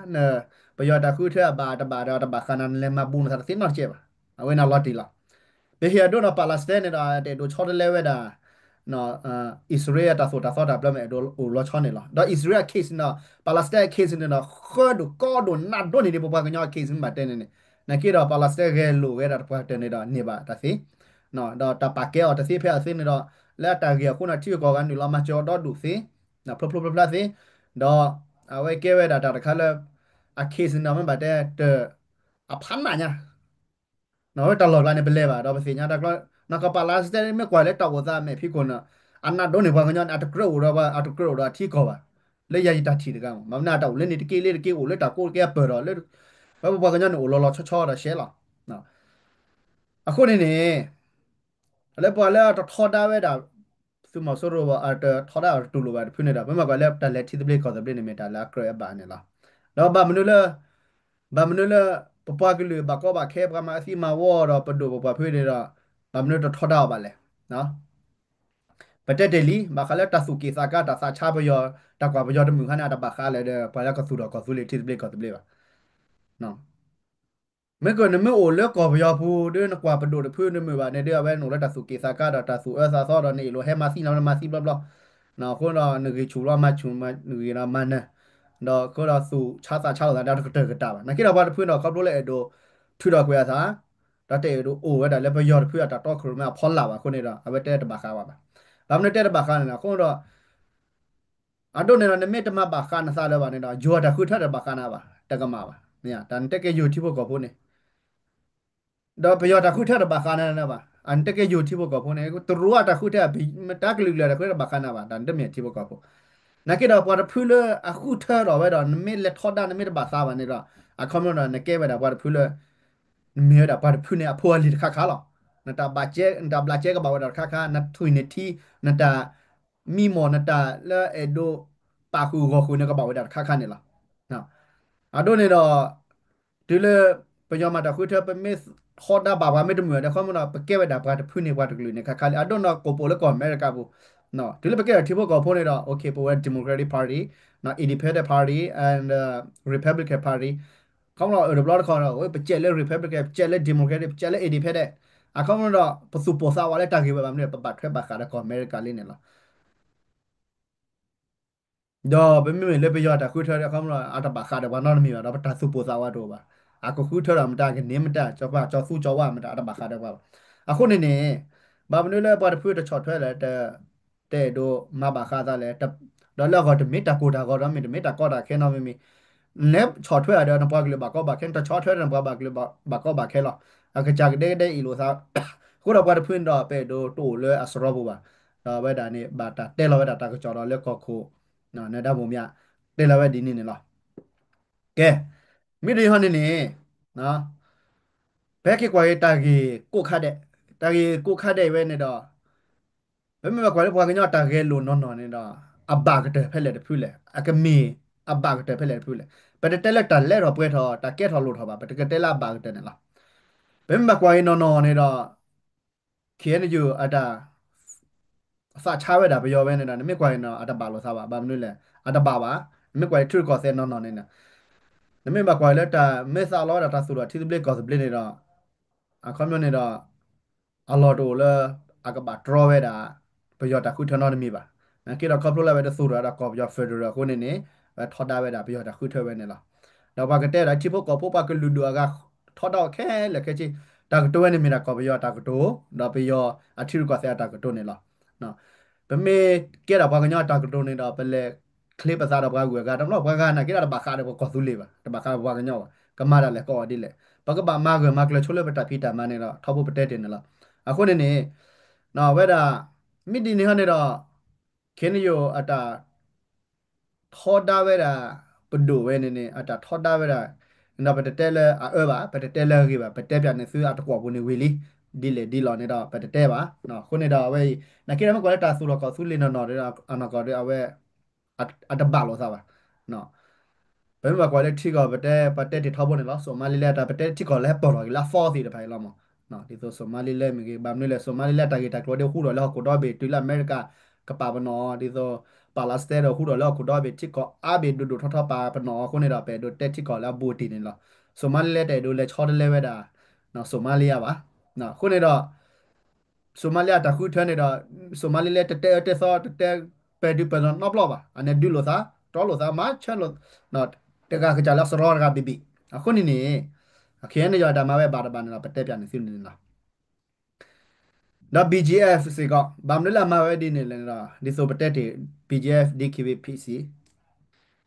ပယီၤတၢ်ဃုထၢအဘၣ်တဘၣ်ဒီးတဘၣ်ဃးနၤ နလဲၤမၤဘူးနသးတသ့နီတကဲးဘၣ်. အဝဲန့ၣ်လီၤတံၢ်လီၤ. ပဟ့ၣ်အဒိနီၢ် Palestine န့ၣ်ဒီး တအဲၣ်ဒိးဆီတလဲဝဲဒၣ် အံၣ်စရ့လးတၢ်သိၣ်တၢ်သီတၢ်ဘျၢမ့ၢ်အဲၣ်ဒိးအိၣ်လီၤဆီန့ၣ်လီၤ. ဒီးအံၣ်စရ့လးအ case န့ၣ်ဒီး Palestine အ case န့ၣ်ဒီး ဃၢဒိၣ်ကီဒိၣ်နးဒိၣ်န့ၢ်ဒံးပပှၤကညီအ case မ့ၢ်ဘၣ်တဲန့ၣ်န့ၣ် နာ်က့ဒီး Palestine ဂဲၤလိာ်ဝဲဒၣ်တပှၢ်တၢၢ်န့ၣ်ဒီးန့ၢ်ဘၣ်တၢ်သ့ ဒီးတၢ်ပာ်ကဲအီၤတသ့ဖဲအသ့န့ၣ်ဒီး လၢအတၢ်ဂ့ၢ်အဃိန့ၣ် ထံဂုၤကီၢ်ဂၤနုာ်လီၤမၤစၢၤအီၤဒီဒူၣ်သ့ ဖျိဖျိဖျါဖျါသ့ ဒီးအဝဲကဲဝဲဒၣ်တၢ်တခါလၢ အ case န့ၣ်ဒီးမ့ၢ်ဘၣ်တဲတၢ် အဖးနးညါ အဝဲတၢ်လီၢ်ကျါန့ၣ် ပလဲၤဘၣ်ဒီးပသ့ၣ်ညါတၢ်ကျီ နီၢ်ကီၢ် Palestine မ့ၢ်ကွၢ်လၢတၢ်အိၣ်သးမဲာ်ဖံးခိၣ်န့ၣ် အနးဒိၣ်န့ၢ်ပှၤကညီန့ၣ် အတကြၢးအိၣ်ဒီးပှၤ အတကြၢးအိၣ်ဒီးအထံကီၢ်ဘၣ် လၢယၤယတၢ်ထံၣ်တဂၤမး ဘၣ်မနုၤအတၢ်အိၣ်လၢန့ၣ်တက့ၢ်လၢတက့ၢ်အိၣ်လၢတၢ်ကိးတက့ၢ်အပၢၢ်ဒီး လၢပပှၤကညီန့ၣ်အိၣ်လီၤလီၤဆီဆီဒီးရှဲလီၤ. အဃိန့ၣ်န့ၣ် လၢပှၤလၢအတထီဒါဝဲဒၣ် သုးမီၤစိရိၤဘၣ် အတထီဒါအီၤတတူၢ်လိာ်ဘၣ်တဖုန့ၣ်ဒီး ပမ့ၢ်ကွၢ်လၢတၢ်လဲၤထံသဘျ့ကီၢ်သဘျ့န့ၣ်မ့ၢ်တၢ်လၢအကြၢးအဘၣ်န့ၣ်လီၤ. ဒီးဘၣ်မနုၤလၢ ဘၣ်မနုၤလၢ ပပှၤကလုာ်ဘၣ်ကီဘၣ်ခဲ ပှၤမၤအသံမၤဝီဒီးပဒိၣ်ပပှၢ်ဖုန့ၣ်ဒီး ဘၣ်မနုၤတထီဒါအီၤဘၣ်လဲၣ်. ပတဲတ့ၢ်လံ ဘၣ်ဃးလၢတၢ်သူၣ်က့ၣ်သးကါ တၢ်သးဆါပယီၤ တၢ်ကွၢ်ပယီၤတမုာ်ခါန့ၣ် အတဘၣ်ဃးလၢၤဒီး ပှၤလၢကသူၣ်ထီၣ်ကီၢ်သူလ့ၤထံသဘျ့ကီၢ်သဘျ့ဘၣ်. မ့ၢ်ကနမ့ၢ်အိၣ်လၢကီၢ်ပယီၤပူၤ ဒီးနကွၢ်ပဒိၣ်တဖုနမုာ်ဘၣ်န့ၣ်ဒီး အဝဲနအိၣ်လၢတၢ်သူၣ်က့ၣ်သးကါဒီးတၢ်သူၣ်အၢသးသီဒီး နအ့ၣ်လိာ်ဟဲမၤသံနီၤ နမၤသံဘျီဘျီ အဃိဒီးနဂံၢ်ဆူၣ်လီၤမၤဆူၣ် နဂံၢ်ဒီးမၤနၢၤ ဒီးအဃိဒီးသူၣ်ဆါသးဆါလိာ်သးဒီးတကတၢၢ်ကတၢၢ်ဘၣ်. နာ်က့ဒီးပှၤတဖုဒီးခီဖျိလၢအဲၣ်ဒိးထုးထီၣ်ကွံာ်အသး ဒီးတအဲၣ်ဒိးအိၣ်ဝဲဒၣ်လၢပယီၤတဖုအတၢ်တီခိၣ်ရိၣ်မဲအဖီလာ်ဘၣ်အဃိန့ၣ်ဒီး အဝဲတဲတဘၣ်ဃးဘၣ်ဘၣ်. ဘၣ်မနုၤတဲတဘၣ်ဃးန့ၣ် အဃိဒီး အဒိန့ၣ်ဒီး နမ့ၢ်တမၤဘၣ်ဃးနသးလၢၤဘၣ်န့ၣ်ဒီး ယိၤအတၢ်ဃုထၢတဘၣ်ဃးနၤဘၣ် တကမၣ်ဘၣ်. တၢ်နတဲက့ၤယိၤထံဖိကီၢ်ဖိန့ၣ် ဒီးပယီၤတၢ်ဃုထၢတဘၣ်ဃးနၤဘၣ်. အနတဲက့ၤယိၤထံဖိကီၢ်ဖိန့ၣ် တရူးအတၢ်ဃုထၢ မတၤကလုာ်ကလုာ်တၢ်ဃုထၢတဘၣ်ဃးနၤဘၣ် တၢ်နတမ့ၢ်ထံဖိကီၢ်ဖိ. နာ်က့ဒီးပှၤတဖုလၢအဃုထၢထီၣ်ဝဲဒီး နမ့ၢ်လဲၤထီဒါ နမ့ၢ်တဘၣ်သးဘၣ်န့ၣ်ဒီး အခီပညီဒီး နကဲဝဲဒၣ်ပှၤတဖုလၢ နမ့ၢ်ဝဲဒၣ်ပှၤတဖုန့ၣ် အဖိအလံၤတခါခါလီၤ. နတၢ်ဘၣ်ကဲ နတၢ်ဘျးကဲကဘၣ်ဝဲဒၣ်တခါခါ နထွံၣ်နထံ နတၢ် မံမီၢ် နတၢ်လၢအဲၣ်ဒိးပာ်ဃုာ်ဂီၢ်ဃုာ်န့ၣ် ကဘၣ်ဝဲဒၣ်တခါခါန့ၣ်လီၤ. အဒိန့ၣ်ဒီး တုၤလၢ ပယီၤမၤတၢ်ဃုထၢ ပမ့ၢ်ထီဒါဘၣ်ပှၤမ့ၢ်တမုာ်ဒီး ခီဖျိဒီး ပကဲဝဲဒၣ်ပှၤတဖုန့ၣ် ပှၤတကလုာ်န့ၣ် ခါခါလံ အဒိန့ၣ် ကိးပိာ်လၢကီၢ်အမဲရကၤပူၤ တုၤလၢပကဲထံဖိကီၢ်ဖိန့ၣ်ဒီး အိၣ်ခ့ ပဝဲ Democratic Party, Independent Party and Republican Party ခီဖျိအၢၣ်တဘျီတခီဒီး ပကဲလၢ Republican ပကဲလၢ Democratic ပကဲလၢ Independent အခီဖျိဒီး ပသူၣ်ပိၢ်သးဝးလၢတၢ်ဂ့ၢ်ဝဲဘၣ်မနုၤ ပဘၣ်ထွဲဘၣ်ဃးဒီးကီၢ်အမဲရကၤလံန့ၣ်လီၤ. ဒီးပမ့မ့ၢ်လၢပယီၤတၢ်ဃုထၢဒီး အခီဖျိအတဘၣ်ဃးဒီးပှၤနီတမံၤဘၣ်ဒီး ပတၢ်သူၣ်ပိၢ်သးဝးတအိၣ်ဘၣ်. အကဃုထၢဒီးမတၤ ကန့ၢ်မတၤ ကၠီၤပၤကၠီၤသူကၠီၤဝါမတၤ အတဘၣ်ဃးဒီးပှၤဘၣ်. အဃိန့ၣ်န့ၣ် ဘၣ်မနုၤလၢပှၤတဖုတဆီၣ်ထွဲလဲၣ် တအဲၣ်ဒိးမၤဘၣ်ဃးသးလဲၣ်, ဒီးလၢအဂီၢ်တမ့ၢ်တၢ်ကိၢ်တၢ်ဂီၤဒီးမ့ၢ်တမ့ၢ်တၢ်ကီတၢ်ခဲနီတမံၤမံၤ, နဆီၣ်ထွဲဒီးနပှၤကလုာ်ဘၣ်ကီဘၣ်ခဲ, နတဆီၣ်ထွဲဒီးနပှၤဘၣ်ကလုာ်ဘၣ်ကီဘၣ်ခဲလီၤ. အကစၢ်ကဒဲကဒဲအ့ၣ်လိာ်သး, အဃိဒီးပှၤတဖုန့ၣ်ဒီး ပအဲၣ်ဒိးတအိၣ်လၢအစရီပူၤဘၣ်. ဒီးအဝဲဒၣ်န့ၣ် ဘၣ်တၢ်တဲလီၤဝဲဒၣ်တၢ်ကစီၣ်ဒီးလၢကီၢ်ခိၣ် နဒါဘိမၠး တဲလီၤဝဲဒ်န့ၣ်န့ၣ်လီၤ. ကဲ, မ့ၢ်ဒ်ဟီန့ၣ်န့ၣ် ပဟဲက့ၤကွၢ်က့ၤတၢ်ဂ့ၢ်ကိးခါဒဲး, တၢ်ဂ့ၢ်ကိးခါဒဲးအံၤဝဲန့ၣ်ဒီး ပမ့ၢ်ဘၣ်ကွၢ်လၢပှၤကညီတၢ်ဂဲၤလိာ်နီၢ်နီၢ်န့ၣ်ဒီး အဘၣ်ကတၢၢ်ဖဲလဲၣ်တဖုလဲၣ်, အကမ့ၢ်အဘၣ်ကတၢၢ်ဖဲလဲၣ်တဖုလဲၣ်. ပတတဲလၢတၢ်လဲထီၣ်ပှဲၤထီၣ် တၢ်ကဲထီၣ်လိာ်ထီၣ်ဘၣ်, ပတကတဲလၢအဘၣ်ကတၢၢ်န့ၣ်လီၤ. ပမ့ၢ်ဘၣ်ကွၢ်က့ၤနီၢ်နီၢ်န့ၣ်ဒီး ခ့ၣ်အဲၣ်ယူၣ် အတၢ် သးဆါဝဲဒၣ်ပယီၤဝဲန့ၣ်ဒီး နမ့ၢ်ကွၢ်က့ၤနီၢ်နီၢ် အတဘၣ်လိာ်သးဘၣ်. ဘၣ်မနုၤလဲၣ်, အတဘၣ်ဘၣ်. နမ့ၢ်ကွၢ်က့ၤထံရူၢ်ကီၢ်သဲးနီၢ်နီၢ်န့ၣ် နမ့ၢ်ဘၣ်ကွၢ်က့ၤလၢတၢ်မ့ၢ်သးလီဝဲဒၣ်တၢ်သူၣ်ထီၣ်ထံသဘျ့ကီၢ်သဘျ့န့ၣ်ဒီး အခီပညီန့ၣ်ဒီး အလီၢ်တအိၣ်လၢ အကဘၣ်တြီဝဲဒၣ် ပယီၤတၢ်ဃုထၢနီတမံၤဘၣ်. နာ်က့ဒီးခီဖျိလၢအဝဲတသူၣ်ထီၣ်ဝဲဒၣ်ကီၢ်ပယီၤ federal အဃိန့ၣ်န့ၣ် အဝဲထီဒါဝဲဒၣ်ပယီၤတၢ်ဃုထၢဝဲန့ၣ်လီၤ. ဒီးပှၤကတဲဒၣ်ထံဖိကီၢ်ဖိပှၤကလုာ်ဒူၣ်အဂၤ ထီဒါအီၤခဲလၢာ်ခဲဆ့, တၢ်ကတိၤဝဲန့ၣ်မ့ၢ်ဒၣ်ကီၢ်ပယီၤတၢ်ကတိၤ ဒီးပယီၤအထံရူၢ်ကီၢ်သဲးအတၢ်ကတိၤန့ၣ်လီၤ. ပမ့ၢ်ကဲဒၣ်ပှၤကညီအတၢ်ကတိၤန့ၣ်ဒီး ပလဲၤချ့ပသးဒီးပှၤဂုၤအဂၤတဘျီ, ပှၤဂၤနာ်က့ဒီးတဘၣ်ဃးဒီးပှၤကီၢ်သူလ့ၤဘၣ်, တဘၣ်ဃးဒီးပှၤကညီဘၣ်, ကမၤတၢ်လဲၣ်ကိးဂၤဒ်လဲၣ်, ပကဘၣ်မၤဂၢၢ်မၤကျၢၤဆိလၢပတၢ်ဖံးတၢ်မၤန့ၣ်ဒီး ထီဘိပတဲတ့ၢ်န့ၣ်လီၤ. အဃိန့ၣ်န့ၣ် ဝဲဒၣ် မ့ၢ်ဒ်န့ၣ်ဟီန့ၣ်ဒီး ခ့ၣ်အဲၣ်ယူၣ် အတၢ် ထီဒါဝဲဒၣ် ပဒိၣ်ဝဲန့ၣ်န့ၣ် အတၢ်ထီဒါဝဲဒၣ် ဒီးပတတဲလၢအအၢဘၣ်, ပတတဲလၢအဂ့ၤဘၣ်, ပတဲပၠးန့ၢ်သုအတကွီၢ်ပူၤန့ၣ်ဝံၤလံ, ဒ်လဲၣ်ဒ်လဲၣ်န့ၣ်ဒီး ပတတဲဘၣ်. အဃိန့ၣ်ဒီးအဝဲအံၤ နာ်က့ဒီးမ့ၢ်ကွၢ်လၢတၢ်သူၣ်ထီၣ်ကီၢ်သူလ့ၤနီၢ်နီၢ်ဒီး အနီၢ်ကီၢ်ဒီးအဝဲ အတဘၣ်လိာ်သးဘၣ်. ပမ့ၢ်ဘၣ်ကွၢ်လၢထံကီၢ် ပတဲ ပတဲတ့ၢ်ထီဘိန့ၣ်လီၤ. စိၤမါလံလၢတၢ် ပတဲထံကီၢ်လၢဟဲပၢၢ်ထီၣ်က့ၤလၢအသီသ့ၣ်တဖၣ်အံၤလီၤမး, ဒ်သိးစိၤမါလံလၢမ့ၢ်ဂ့ၤ, ဘၣ်မနုၤလဲၣ် စိၤမါလံလၢတၢ်ဂ့ၢ်တၢ်ကျိၤဒီးဟူထီၣ်လၢဟီၣ်ခိၣ်ဒီဘ့ၣ် တုၤလၢအမဲရကၤကပာ်ပနီၣ်အီၤ, ဒ်သိး ပၣ်လးစတဲဒီးဟူထီၣ်လၢဟီၣ်ခိၣ်ဒီဘ့ၣ် ထံကီၢ်အါဘ့ၣ်ဒိၣ်ဒိၣ်ထီထီပာ်ပနီၣ်အီၤအဃိန့ၣ်ဒီး ပအဲၣ်ဒိးတဲထံကီၢ်လၢအဘူးအတံၢ်န့ၣ်လီၤ. စိၤမါလံလၢတအဲၣ်ဒိးလဲၤဆီတလဲဝဲဒၣ် စိၤမါလံယါဘၣ်. အဃိန့ၣ်ဒီး စိၤမါလံအတၢ်ဃုထၢန့ၣ်ဒီး စိၤမါလံလၢတတဲအၢတဲသီ တတဲပဲာ်ဒုးပဲာ်နီၢ်နီတဘျီဘၣ်, အန့ၣ်ဒုးလိာ်သး တြီလိာ်သး မၤဆၢလိာ် တဂၤကစၢ်လၢအစရီတဂၤဘ့ၣ်ဘ့ၣ်. အဃိန့ၣ်န့ၣ် ခဲအံၤန့ၣ်ယွၤတၢ်မၤဝဲဘၣ်တဘၣ်န့ၣ်ဒီး ပတဲပၠးန့ၢ်သုန့ၣ်လီၤ. ဒီး BGF စ့ၢ်ကီး ဘၣ်မနုၤလၢအမၤဝဲဒ်န့ၣ်လဲၣ်န့ၣ်ဒီး ဒ်သိးပတဲတ့ၢ် BGF, DKBA, PC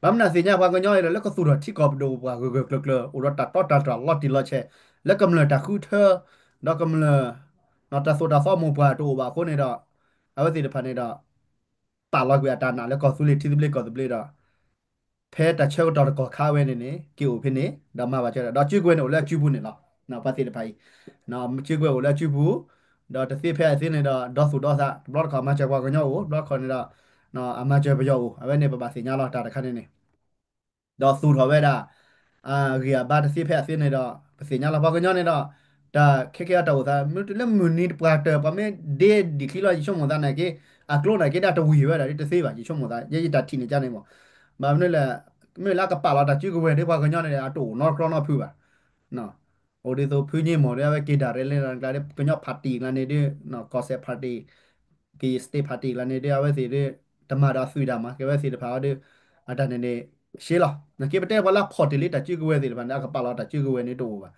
ဘၣ်မနုၤအသ့ၣ်ညါပှၤကညီအံၤဒီး လၢကသူၣ်ထီၣ်ထံကီၢ်ပဒိၣ်ပှၢ်ဂၢၢ်ဂၢၢ်ကျၢၤကျၢၤ အိၣ်ဒီးတၢ်တီတၢ်တြၢ်လီၤတံၢ်လီၤဆဲး လၢကမျၢၢ်တၢ်ဃုထၢ ဒီးကမျၢၢ် တၢ်သိၣ်တၢ်သီမိၢ်ပှၢ်တအိၣ်ဘၣ်အဃိန့ၣ်ဒီး အဝဲသ့ၣ်တဖၣ်န့ၣ်ဒီး ပာ်လီၤကွံာ်အတၢ်နာ်လၢကီၢ်သူလ့ၤထံသဘျ့ကီၢ်သဘျ့ဒီး ဖဲတၢ်ဆၢကတီၢ်တကီၢ်ခါဝဲန့ၣ်န့ၣ် က့ၤအိၣ်ဖဲန့ၣ် ဒီးမၤဘၣ်စၢၤဒီး ဒီးစုကဝဲၤန့ၣ်အိၣ်လၢအစုပူၤန့ၣ်လီၤ. ပှၤသ့ၣ်တဖၣ်အံၤ စုကဝဲၤအိၣ်လၢအစုပူၤ ဒီးတသ့ဖဲအသ့န့ၣ်ဒီး ဒီသူၣ်ဒီသး တဘျီတခီၣ်မၤစၢၤပှၤကညီအိၣ် တဘျီတခီၣ်န့ၣ်ဒီး အမၤစၢၤပယီၤအိၣ် အဝဲန့ၣ်ပဘၣ်သ့ၣ်ညါလီၤတၢ်တခါန့ၣ်န့ၣ် ဒီးသူၣ်ထီၣ်ဝဲဒၣ် အဂံၢ်အဘါတသ့ဖဲအသ့န့ၣ်ဒီး ပသ့ၣ်ညါလီၤပှၤကညီန့ၣ်ဒီး တၢ်ခဲကဲအတၢ်အိၣ်သး မ့ၢ်တုၤလၢမုၢ်နံၤတပှၢ်တၢၢ် ပှၤမ့ၢ်ဒ့ဒံးချံလီၤ ယဆိကမိၣ်သးနာ်က့ အကျိနာ်က့ဒၣ်တဝံၤဝဲဒၣ်ဒ်တသ့ဘၣ် ယဆိကမိၣ်သး ယဲယတၢ်ထံၣ်န့ၣ်ကန့ၣ်မး ဘၣ်မနုၤလဲၣ် မ့ၢ်လၢအကပာ်လီၤတၢ်စုကဝဲၤဒီးပှၤကညီန့ၣ် အတအိၣ်နီတကြီနီတဖုဘၣ် အိၣ်ဒ်သိးဖုညိၣ်မီၢ်ဒီး အဝဲက့ၤဒၣ်ရဲၣ်လၢကျါဒီး ကညီ party ကျါန့ၣ်ဒီး ကီၢ်စဲၣ် party ကယံာ် state party ကျါန့ၣ်ဒီး အဝဲသ့ၣ်ဒီး တမၤဒီးအသွံၣ်တၢ်မး ကဲဝဲသ့ၣ်တဖၣ်အီၤဒီး အတၢ်န့ၣ်န့ၣ် ရှဲလီၤ နာ်က့ပတဲပှၤလၢအဖီၣ်တ့ၢ်လံတၢ်စုကဝဲၤသ့ၣ်တဖၣ်န့ၣ် အကပာ်လီၤတၢ်စုကဝဲၤန့ၣ်တအိၣ်ဘၣ်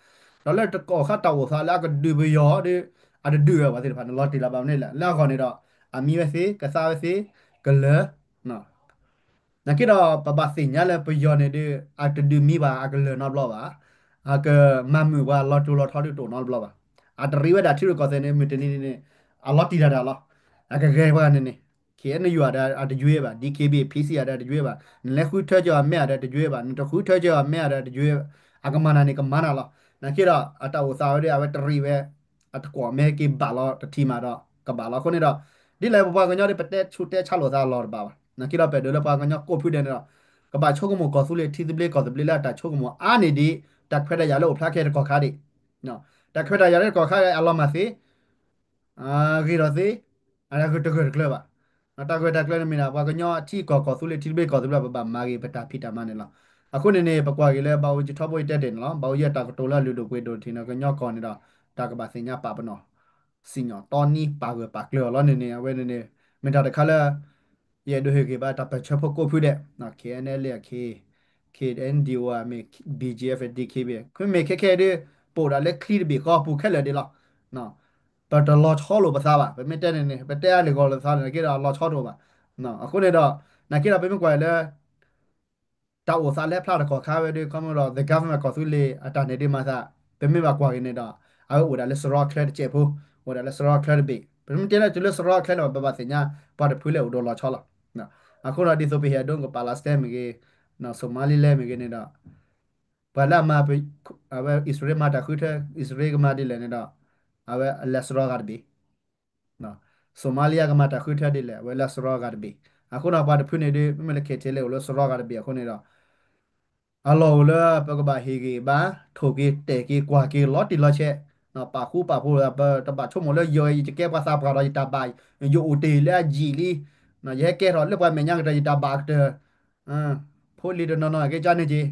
ဒီးလၢတကီၢ်ခါတၢ်အိၣ်သးလၢအကဒုးပယီၤဒီး အတဒုးဝဲပှၤသ့ၣ်တဖၣ်န့ၣ် လီၤတံၢ်လီၤဘၣ်မနုၤလဲၣ် လၢအဂီၢ်န့ၣ်ဒီး အမံဝဲသ့ ကသါဝဲသ့ ကလၢာ် နာ်က့ဒီး ပဘၣ်သ့ၣ်ညါလၢပယီၤန့ၣ်ဒီး အတဒုးမံဘၣ်အကလၢာ်နီတဘျီဘၣ်. အကမၤမုာ်ပှၤလီၤတိၤလီၤထီဒုးတအိၣ်နီတဘျီဘၣ်. အတရံးဝဲဒၣ်ထံရူၢ်ကီၢ်သဲးန့ၣ် မုၢ်တနံၤန့ၣ် အလီၤတံၢ်တၢ်တၢ်လီၤ. အကဂဲၤပှၤန့ၣ်န့ၣ် ခ့ၣ်အဲၣ်ယူၣ် အတဒုးဝဲဘၣ်, DKBA, PC အတဒုးဝဲဘၣ်, နလဲၤဃုထၢက့ၤအီၤမ့ၢ်အတဒုးဝဲဘၣ်, နတဃုထၢက့ၤအီၤမ့ၢ်အတဒုးဝဲဘၣ်. အကမၤနၤန့ၣ်ကမၤနၤလီၤ. နာ်က့ဒီး အတၢ်အိၣ်သးဝဲဒီး အဝဲတရံးဝဲ အတကွီၢ်မ့ၢ်က့ၤဘၣ်လီၤတထံၣ်မးဒီး ကဘၣ်လီၤ. အဃိန့ၣ်ဒီး ဒ်လဲၣ်ပပှၤကညီဒီး ပတဲဆူးတဲဆါလိာ်သးအလီၢ်တဘၣ်ဘၣ်. နာ်က့ဒီး ပအဲၣ်ဒိးလၢပှၤကညီကိးဖုဒဲးန့ၣ်ဒီး ကဘၣ်ဆိကမိၣ်ကီၢ်သူလ့ၤထံသဘျ့ကီၢ်သဘျ့လၢအတၢ်ဆိကမိၣ်အါန့ၢ်ဒံး တၢ်ခွဲးတၢ်ယာ်လၢအိၣ်ဖျါခဲတကီၢ်ခါဒံး. တၢ်ခွဲးတၢ်ယာ်လၢတကီၢ်ခါအလီၤမၢ်သ့ ဂ့ၤဒီးသ့ အတဂၢၢ်တကျၢၤဘၣ်. တၢ်ဂၢၢ်တၢ်ကျၢၤန့ၣ်မ့ၢ်ဒၣ် ပှၤကညီထံကီၢ်ကီၢ်သူလ့ၤထံသဘျ့ကီၢ်သဘျ့ ပဘၣ်မၤဂ့ၤပတၢ်ဖံးတၢ်မၤန့ၣ်လီၤ. အဃိန့ၣ်န့ၣ် ပကွၢ်က့ၤလၢဘၣ်အိၣ်ယထီဘိယတဲတ့ၢ်န့ၣ်လီၤ. ဘၣ်အိၣ်ယတၢ်ကတိၤလၢအလုၢ်ဒိၣ်ပှ့ၤဒိၣ်ထံၣ်န့ၣ် ကညီကီၢ်န့ၣ်ဒီး တၢ်ကဘၣ်သ့ၣ်ညါပာ်ပနီၣ် စံၣ်ညီၣ်တီနံပာ်ဂၢၢ်ပာ်ကျၢၤအီၤလီၤန့ၣ်န့ၣ် အဝဲန့ၣ်န့ၣ် မ့ၢ်တၢ်တခါလၢ ယအဲၣ်ဒိးဟ့ၣ်ဂံၢ်ဘါတၢ်ပၢၢ်ဆၢဖိကိးဖုဒဲး KNLA, KNDO မ့ၢ် BGF, DKBA မ့မ့ၢ်ခဲခဲဒီး ပအိၣ်ဒၣ်လၢချံတဘ့ၣ်ဃီပူၤခဲလၢာ်ဒံးလီၤ. ပတလီၤဆီလိာ်ပသးဘၣ်. ပမ့ၢ်တဲန့ၣ်န့ၣ် ပတဲအါလၢၤဂီၢ်လိာ်သးန့ၣ်က့ဒီး အလီၤဆီတအိၣ်ဘၣ်. အဃိန့ၣ်ဒီး နာ်က့ဒီး ပမ့ၢ်ကွၢ်လၢ တၢ်အိၣ်သးလၢဖျါတကီၢ်ခါဝဲဒီး ခီမဒီး the government ကီၢ်သူလ့ၤအတၢ်န့ၣ်ဒ်မၤသး ပမ့ၢ်ဘၣ်ကွၢ်က့ၤန့ၣ်ဒီး အဝဲအိၣ်ဒၣ်လၢစရီချၢတစဲးဖိ, အိၣ်ဒၣ်လၢစရီချၢတဘ့ၣ်. ပမ့ၢ်တဲလၢတုၤလၢစရီချၢန့ၣ် ပဘၣ်သ့ၣ်ညါ ပှၤတဖုလၢအိၣ်ဒီးလီၤဆီလီၤ. အဃိဒီးဒ်သိးပဟ့ၣ်အဒိကပာ်လီၤစတဲမ့ၢ်ဂ့ၤ, စိၤမါလံလဲၣ်မ့ၢ်ဂ့ၤန့ၣ်ဒီး ပှၤလၢအမၤ အဝဲအံၣ်စရ့လးမၤတၢ်ဃုထၢ အံၣ်စရ့လးကမၤဒ်လဲၣ်န့ၣ်ဒီး အဝဲအလဲၤစရီဂၤတဘ့ၣ် စိၤမါလံယါကမၤတၢ်ဃုထၢဒ်လဲၣ် အဝဲလဲၤစရီဂၤတဘ့ၣ်. အဃိဒီးပှၤတဖုန့ၣ်ဒီး မ့မ့ၢ်လၢ KTLA အိၣ်လၢစရီဂၤတဘ့ၣ်အဃိန့ၣ်ဒီး အလီၢ်အိၣ်လၢပကဘၣ်ဟ့ၣ်ဂံၢ်ဘါ ထိၣ်က့ၤတဲာ်က့ၤကွၢ်က့ၤလီၤတံၢ်လီၤဆဲး, ပာ်ဃူပာ်ဖိး ပတဘၣ်ဆိကမိၣ်လၢယကဲပှၤသးပှၢ်ဒီးယတၢ်ဘၣ်, ယအိၣ်တ့ၢ်လၢအယံာ်လံ, ယဟဲကဲထီၣ်လၢပှၤမဲာ်ညါကတၢၢ် ယတၢ်ဘၣ်ကတၢၢ် ဖိလံၤတနီၤနီၤက့ၤကန့ၣ်က့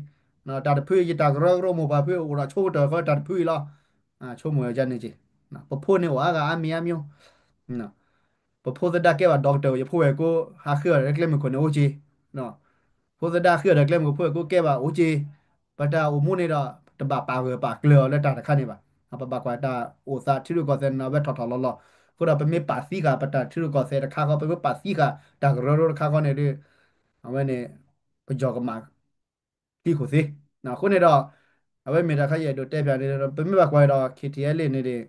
ၤ, တၢ်တဖုယတၢ်ကရၢကရိမိၢ်ပှၢ်ဖုအိၣ်ဒီးဆိကတၢၢ်ဃီတၢ်တဖုအံၤလီၤ. ဆိကမိၣ်ကန့ၣ်က့ၤ, ပဖိန့ၣ်အိၣ်အါဂၤအါမံၤအါမံၤ, ပဖိသဒါကဲဘၣ် doctor ယဖိဝဲၢ်ကိ ဟးဃ့အီၤဒီးကျဲမုၢ်ခိၣ်န့ၣ်အိၣ်က့ၤ, ဖိသဒါဃ့အီၤဒီးကျဲမုၢ်ခိၣ် ဖိဝဲၢ်ကိကဲဘၣ်အိၣ်က့ၤ, ပတၢ်အိၣ်မူန့ၣ်ဒီး တဘၣ်ပာ်ဂၢၢ်ပာ်ကျၢၤအီၤလၢတၢ်တခါန့ၣ်ဘၣ်. ပဘၣ်ကွၢ်တၢ်အိၣ်သးထံရူၢ်ကီၢ်သဲးန့ၣ် အဝဲထီၣ်ထီၣ်လီၤလီၤ, အဃိဒီးပမ့ၢ်ပာ်သံဃာ်ပတၢ်ထံရူၢ်ကီၢ်သဲးတခါဃီ ပမ့ၢ်ပာ်သံဃာ်တၢ်ကရၢကရိတခါဃီန့ၣ်ဒီး အဝဲန့ၣ် ပယီၤကမၤသံခိၣ်သ့. အဃိန့ၣ်ဒီး အဝဲမ့ၢ်တၢ်ခါယအဲၣ်ဒိးတဲဖျါန့ၣ် ပမ့ၢ်ဘၣ်ကွၢ်ဒီး KTLA န့ၣ်ဒီး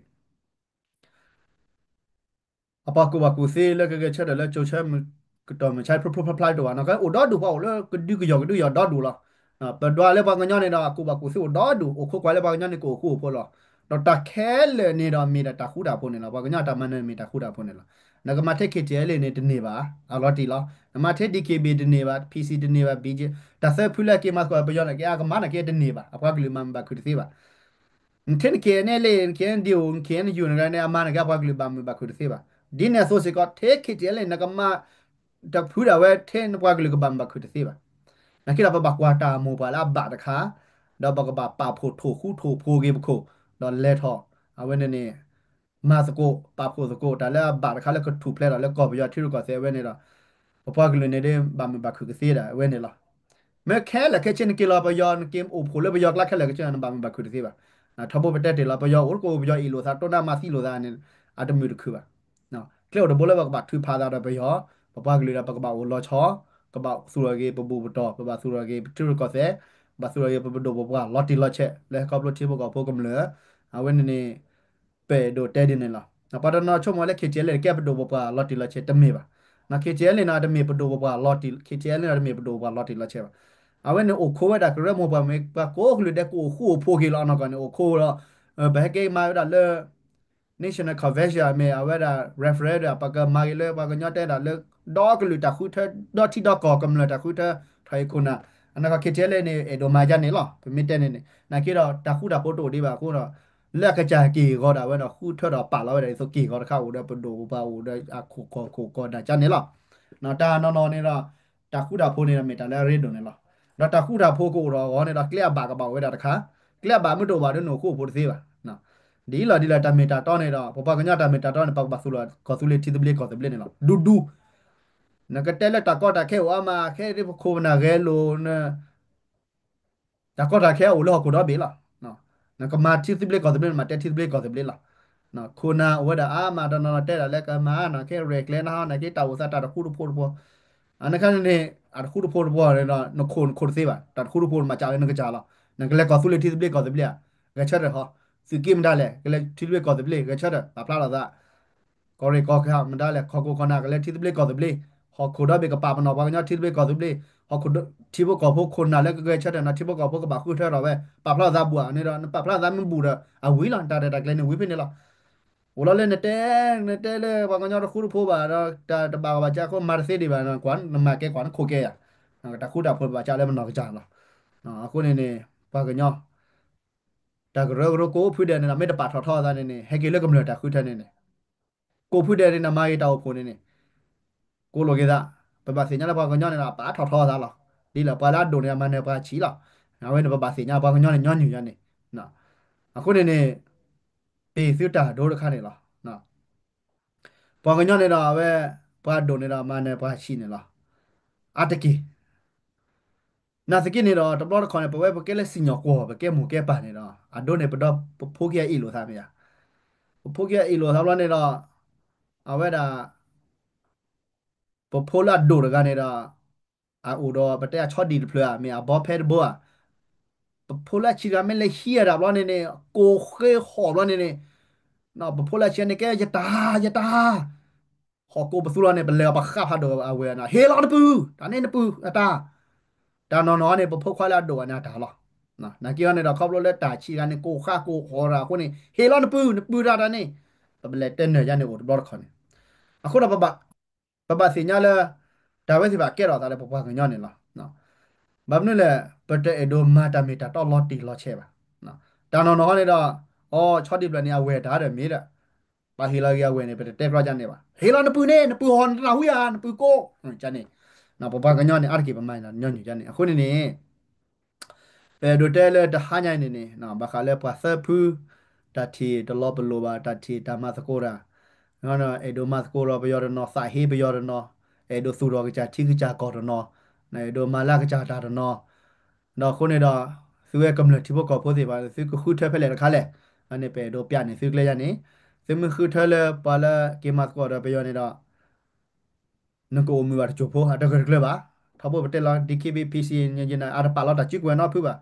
အပှၤကူၣ်ဘၣ်ကူၣ်သ့လၢကဂဲၤဆၢထၢၣ်လၢကၠိဆၢမုၢ်ကတီၢ်မုၢ်ဆါ ဖျိဖျိဖျါဖျါတအိၣ်ဘၣ်နီၤ, အိၣ်ဒီဒူၣ် ပှၤအိၣ်လၢကဒုကယီၢ်ကဒုကယီၢ်ဒီဒူၣ်လီၤ. ပဒွးလၢပှၤကညီန့ၣ်ဒီး ကူၣ်ဘၣ်ကူၣ်သ့အိၣ်ဒီဒူၣ် အိၣ်ခိးကွၢ်လၢပှၤကညီန့ၣ် ကအိၣ်ဃူအိၣ်ဖိးလီၤ. ဒီးတၢ်ခဲလၢာ်န့ၣ်ဒီးမ့ၢ်ဒၣ်တၢ်ဃူတၢ်ဖိးန့ၣ်လီၤ. ပှၤကညီတၢ်မၤနၢၤမ့ၢ်တၢ်ဃူတၢ်ဖိးန့ၣ်လီၤ. နကမၤထဲ KTLA န့ၣ်တန့ၢ်ဘၣ်, အလီၤတံၢ်လီၤ. နမၤထဲ DKBA တန့ၢ်ဘၣ်, PC တန့ၢ်ဘၣ်, BGF တၢ်သၢဖုလၢက့ၤမၤသကိးပယီၤန့ၣ် က့ၤအကမၤန့ၣ်က့ၤတန့ၢ်ဘၣ်, အပှၤကလုာ်မၤမုာ်ဘၣ်ခုၣ်တသ့ဘၣ်. နထဲန KNLA န KNDO န KNU နဂၤန့ၣ် အမၤန့ၣ်က့ၤအပှၤကလုာ်ဘၣ်မုာ်ဘၣ်ခုၣ်တသ့ဘၣ်. ဒ်န့ၣ်အသိးစ့ၢ်ကီး ထဲ KTLA န့ၣ် နကမၤ တၢ်ဖုဒၣ်ဝဲထဲနပှၤကလုာ်ကဘၣ်မုာ်ဘၣ်ခုၣ်တသ့ဘၣ်. နာ်က့ဒီးပဘၣ်ကွၢ်တၢ်မိၢ်ပှၢ်လၢအဘၣ်တခါ, ဒီးပကဘၣ်ပာ်ဖှိၣ်ထိၣ်ဃူထိၣ်ဖိးက့ၤပခိၣ်, ဒီးလဲၤထီၣ် အဝဲန့ၣ်န့ၣ် မၤသကိး ပာ်ဖှိၣ်သကိး တၢ်လၢအဘၣ်တခါလၢကထူၣ်ဖျဲးဒီးလၢကီၢ်ပယီၤထံရူၢ်ကီၢ်သဲးအဝဲန့ၣ်ဒီး ပပှၤကလုာ်န့ၣ်ဒီး ဘၣ်မုာ်ဘၣ်ခုၣ်ကသ့ဒၣ်အဝဲန့ၣ်လီၤ. မ့ၢ်ခဲလၢာ်ခဲဆ့နက့ၤလီၤပယီၤ နက့ၤအိၣ်ဖှိၣ်လၢပယီၤကျါခဲလၢာ်ခဲဆ့ နဘၣ်မုာ်ဘၣ်ခုၣ်တသ့ဘၣ်. ထီဘိပတဲတ့ၢ်လီၤ ပယီၤအိၣ်တကိး ပယီၤအ့ၣ်လိာ်သး တိၢ်နၢ်မၤသံလိာ်သးန့ၣ် အတမုာ်တခုၣ်ဘၣ်. ကျဲအိၣ်တဘိလၢပကဘၣ်ထုးဖးသးဒီးပယီၤ, ပပှၤကလုာ်ဒီးပကဘၣ်အိၣ်လီၤဆီ, ပဘၣ်သူၣ်ထီၣ်က့ၤပဘူၣ်ပတီၢ်, ပဘၣ်သူၣ်ထီၣ်က့ၤပထံရူၢ်ကီၢ်သဲး, ဘၣ်သူၣ်ထီၣ်က့ၤပပဒိၣ်ပပှၢ်လီၤတံၢ်လီၤဆဲး လၢဟဲခီဖျိထံဖိကီၢ်ဖိကမျၢၢ်, အဝဲန့ၣ်န့ၣ် ပအဲၣ်ဒိးတဲဒ်န့ၣ်လီၤ. ပှၤတနီၤဆိကမိၣ်လၢ KTLA န့ၣ် ကဲပဒိၣ်ပပှၢ်လီၤတံၢ်လီၤဆဲး တမ့ၢ်ဘၣ်. KTLA န့ၣ် တမ့ၢ်ပဒိၣ်ပပှၢ်လီၤတံၢ်, KTLA န့ၣ် တမ့ၢ်ပဒိၣ်ပပှၢ်လီၤတံၢ်လီၤဆဲးဘၣ်. အဝဲန့ၣ်အိၣ်ခိးဝဲဒၣ်ကရၢမိၢ်ပှၢ်မ့ၢ် ပှၤကိးကလုာ်ဒဲးကအိၣ်ဃူအိၣ်ဖိးက့ၤလီၤ အနီၢ်ကီၢ်န့ၣ် အိၣ်ခိးဒီး ပဟဲက့ၤမၤဝဲဒၣ်လၢ National Convention မ့ၢ်အဝဲဒၣ် referendum ပကမၤက့ၤလၢပှၤကညီတဲဒၣ်လၢ ဒီကလုာ်တၢ်ဃုထၢ ဒီထံဒီကီၢ်ကမျၢၢ်တၢ်ဃုထၢ ထီၣ်အံၤခိၣ်နၢ်, အနီၢ်ကီၢ် KTLA န့ၣ် အဲၣ်ဒိးမၤဒ်န့ၣ်လီၤ. ပမ့ၢ်တဲန့ၣ်န့ၣ် နာ်က့ဒီးတၢ်ဃူတၢ်ဖိးတအိၣ်ဒံးဘၣ်အဃိဒီး လၢအကစၢ်က့ၢ်ဂီၤဒၣ်ဝဲဒီး ဃုထၢဒီးပာ်လီၤဝဲဒၣ်ဒ်သိးက့ၢ်ဂီၤတခါအိၣ်ဒီးပဒိၣ်ပပှၢ်အိၣ်ဒီးအခိၣ်ကီၢ်ခိၣ်ကီၢ်ဒၣ်ကန့ၣ်လီၤ. တၢ်နီၢ်နီၢ်န့ၣ်ဒီး တၢ်ဃူတၢ်ဖိးန့ၣ်ဒီးမ့ၢ်တၢ်လၢအရ့ဒိၣ်န့ၣ်လီၤ. ဒီးတၢ်ဃူတၢ်ဖိးကအိၣ်ဒီးအဂီၢ်န့ၣ်ဒီး ကျဲအဘၣ်ကဘၣ်အိၣ်ဝဲဒၣ်တခါ, ကျဲအဘၣ်မ့ၢ်တအိၣ်ဘၣ်ဒီးနအိၣ်ဃူအိၣ်ဖိးတသ့ဘၣ်. ဒ်လီၤဒ်လီၤ တၢ်မ့ၢ်တၢ်တီန့ၣ်ဒီး ပပှၤကညီတၢ်မ့ၢ်တၢ်တီန့ၣ် ပကဘၣ်သူၣ်လီၤကီၢ်သူလ့ၤထံသဘျ့ကီၢ်သဘျ့န့ၣ်လီၤ. ဒူဒူ နကတဲလၢတၢ်ကီတၢ်ခဲအိၣ်အါမး ခဲအံၤပခိၣ်ပနၢ်ဂဲၤလိာ် တၢ်ကီတၢ်ခဲအိၣ်လၢဟီၣ်ခိၣ်ဒီဘ့ၣ်လီၤ. နကမၤထံသဘျ့ကီၢ်သဘျ့ နမၤတဲထံသဘျ့ကီၢ်သဘျ့လီၤ. ခိၣ်နၢ်အိၣ်ဝဲဒၣ်အါမး တနီၤနီၤတဲဒၣ်လၢကမၤနၤခဲရဲၣ်ကျဲၤနဟါ နက့တၢ်အိၣ်သးတၢ်တဃူတဖိးတဖိး, အန့ၣ်ခါန့ၣ်န့ၣ် အတဃူတဖိးတဖိးန့ၣ်ဒီး နခိၣ်နခိၣ်တသ့ဘၣ် တၢ်တဃူတဖိးနမၤကၢ်လၢနကစၢ်လီၤ. နကလဲၤကီၢ်သူလ့ၤထံသဘျ့ကီၢ်သဘျ့ဧါ, ဂဲၤဆၢထၢၣ်ဃီ, သုးက့မတၤလဲၣ် ကလဲၤထံသဘျ့ကီၢ်သဘျ့ ဂဲၤဆၢထၢၣ် ပာ်ဖျါလီၤသး ကီၢ်ရ့ၣ်ကီၢ်ခါမတၤလဲၣ် ကီၢ်ခိၣ်ကီၢ်နၢ် ကလဲၤထံသဘျ့ကီၢ်သဘျ့, ဟီၣ်ခိၣ်ဒီဘ့ၣ်ကပာ်ပနီၣ်ပှၤကညီထံသဘျ့ကီၢ်သဘျ့, ဟီၣ်ခိၣ်ဒီ ထံဖိကီၢ်ဖိခိၣ်နၢ်လၢကဂဲၤဆၢထၢၣ်န့ၣ် ထံဖိကီၢ်ဖိကဘၣ်ဃုထၢထီၣ်ဝဲ ပာ်ဖျါလီၤသးဘူးဧါန့ၣ်ဒီး နပာ်ဖျါလီၤသးမ့ၢ်ဘူးဒီး အဝံၤလီၤ နတၢ်ရဲၣ်တၢ်ကျဲၤန့ၣ်ဝံၤဖဲန့ၣ်လီၤ. အိၣ်လီၤလၢနတဲ နတဲလၢပှၤကညီတဃူတဖိးဘၣ်ဒီး တၢ်တဘၣ်ကဘၣ်ကၢ်အဃိမၤတသ့ဒံးဘၣ် နမၤကဲကွၢ်နခိၣ်ကဲဧါ, တၢ်ဃူတၢ်ဖိးဘၣ်ကၢ်လၢပနီၢ်ကစၢ်လီၤ. အဃိန့ၣ်န့ၣ် ပှၤကညီ တၢ်ကရၢကရိကိးဖုဒဲးန့ၣ်ဒီး မ့ၢ်တပာ်ထီၣ်ထီအသးန့ၣ်န့ၣ် ဟဲက့ၤလၢကမျၢၢ်တၢ်ဃုထၢန့ၣ်န့ၣ် ကိးဖုဒဲးန့ၣ်ဒီး မၤဂ့ၤတၢ်အိၣ်ဖှိၣ်န့ၣ်န့ၣ် ကိးလိာ်က့ၤသး, ပဘၣ်သ့ၣ်ညါလၢပှၤကညီန့ၣ်ဒီး ပာ်ထီၣ်ထီအသးလီၤ. ဒ်လၢပှၤလၢအဒိၣ်န့ၣ် အမၤနၢၤပှၤဆံးလီၤ. အဝဲန့ၣ် ပဘၣ်သ့ၣ်ညါပှၤကညီန့ၣ် ညီနုၢ်ညါန့ၣ် အဃိန့ၣ်န့ၣ် ပ့ၢ်သုတၢ်ဒိတခါန့ၣ်လီၤ. ပှၤကညီန့ၣ်ဒီး အဝဲ ပှၤဒိၣ်န့ၣ်ဒီး မၤနၢၤပှၤဆံးန့ၣ်လီၤ. အါတက့ၢ် နာ်သက့န့ၣ်ဒီး တဘျီတခီၣ်န့ၣ် ပဝဲပကဲလၢစံၣ်ညီၣ်ကွီၢ် ပကဲမိၢ်ကဲပၢ်န့ၣ်ဒီး အဒိန့ၣ် ပဒီ ပဖိခံဂၤအ့ၣ်လိာ်သးမ့ၢ်ဧါ. ပဖိခံဂၤအ့ၣ်လိာ်သးဘျီန့ၣ်ဒီး အဝဲဒၣ် ပဖိလၢအဒိၣ်တဂၤန့ၣ်ဒီး အအိၣ်ဒီးပတဲအဆီဒံၣ်တဖျၢၣ်ဧါ, မ့ၢ်အဘီဖဲတဘိဧါ, ပဖိလၢအဆံးတဂၤမ့ၢ်လဲၤဟံးအတၢ်ဘျီန့ၣ်န့ၣ် ကိၢ်ဃ့ဟီၣ်ဘျီန့ၣ်န့ၣ်, ပဖိလၢအဆံးန့ၣ်ကဲ ယတၢ်, ယတၢ်, ဟီၣ်ကိးပသူလီၤန့ၣ် ပလဲၤအီၤပဃၣ်ဖးဒိၣ်အဝဲနီၤ, ဟ့ၣ်လီၤနပုၢ်, တၢ်န့ၣ်နပုၢ်အတၢ်, တၢ်နီၢ်နီၢ်န့ၣ် ပဖိခွါလၢအဒိၣ်ဘၣ်န့ၣ်အတၢ်လီၤ. နာ်က့အီၤန့ၣ်ဒီး ခီဖျိလၢတၢ်ဆံးတဂၤန့ၣ် ကိၢ်ဃ့ကိၢ်ဟီၣ်တၢ်အဃိန့ၣ် ဟ့ၣ်လီၤနပုၢ်, နပုၢ်တၢ်တၢ်န့ၣ်, ပလဲၤတဲနၢၤယါန့ၣ်အိၣ်တဘျီတခီၣ်န့ၣ်, အဃိဒီး ပဘၣ်သ့ၣ်ညါလၢ တၢ်ဝဲသ့ၣ်တဖၣ်ကဲထီၣ်သးလၢပပှၤကညီန့ၣ်လီၤ. ဘၣ်မနုၤလဲၣ်, ပတအဲၣ်ဒိးမၤတၢ်မ့ၢ်တၢ်တီလီၤတံၢ်လီၤဆဲးဘၣ်. တၢ်နီၢ်နီၢ်န့ၣ်ဒီး အိ ဆီဒံၣ်တဖျၢၣ်န့ၣ် အဝဲၢ်တၢ်ဒီးမ့ၢ်ဒီး ပှၤဟ့ၣ်လီၤက့ၤအဝဲၢ်န့ၣ် ပတတဲကြီဒ်န့ၣ်ဘၣ်. ဟ့ၣ်လီၤနပုၢ်န့ၣ်, နပုၢ်ဟီၣ်နတၢ်ဟူယၤ, နပုၢ်ကိးန့ၣ်, ပပှၤကညီန့ၣ် အါတက့ၢ်ပမၤညီနုၢ်န့ၣ်. အဃိန့ၣ်န့ၣ် ပအဲၣ်ဒိးတဲလၢတဟါညါအံၤန့ၣ်န့ၣ် ဘၣ်ဃးလၢပှၤသၢဖု တၢ်ထံၣ်တလီၤပလိာ်ဘၣ်, တၢ်ထံၣ်တၢ်မၤသကိးတၢ်, အဲၣ်ဒိးမၤသကိးဒီးပယီၤတနီၤ, သးဟ့ပယီၤတနီၤ, အဲၣ်ဒိးသူၣ်ထီၣ်ကစၢ်ထံကစၢ်ကီၢ်တနီၤ, အဲၣ်ဒိးမၤလၢကစၢ်တၢ်တနီၤ, ဒီးအဃိန့ၣ်ဒီး သုဝဲကမျၢၢ်ထံဖိကီၢ်ဖိသ့ၣ်တဖၣ် သုကဃုထၢဖဲလဲၣ်တခါလဲၣ်. အန့ၣ်ပအဲၣ်ဒိးပျးန့ၢ်သုကျဲယါန့ၣ်, သုမ့ၢ်ဃုထၢလၢပှၤလၢက့ၤမၤသကိးဒီးပယီၤန့ၣ်ဒီး နကအိၣ်မုာ်ဘၣ်တစိၢ်ဖိ အတဂၢၢ်တကျၢၤဘၣ်. ထီဘိပတဲလီၤ DKBA PC န့ၣ် အတပာ်လီၤတၢ်စုကဝဲၤနီတဖုဘၣ်.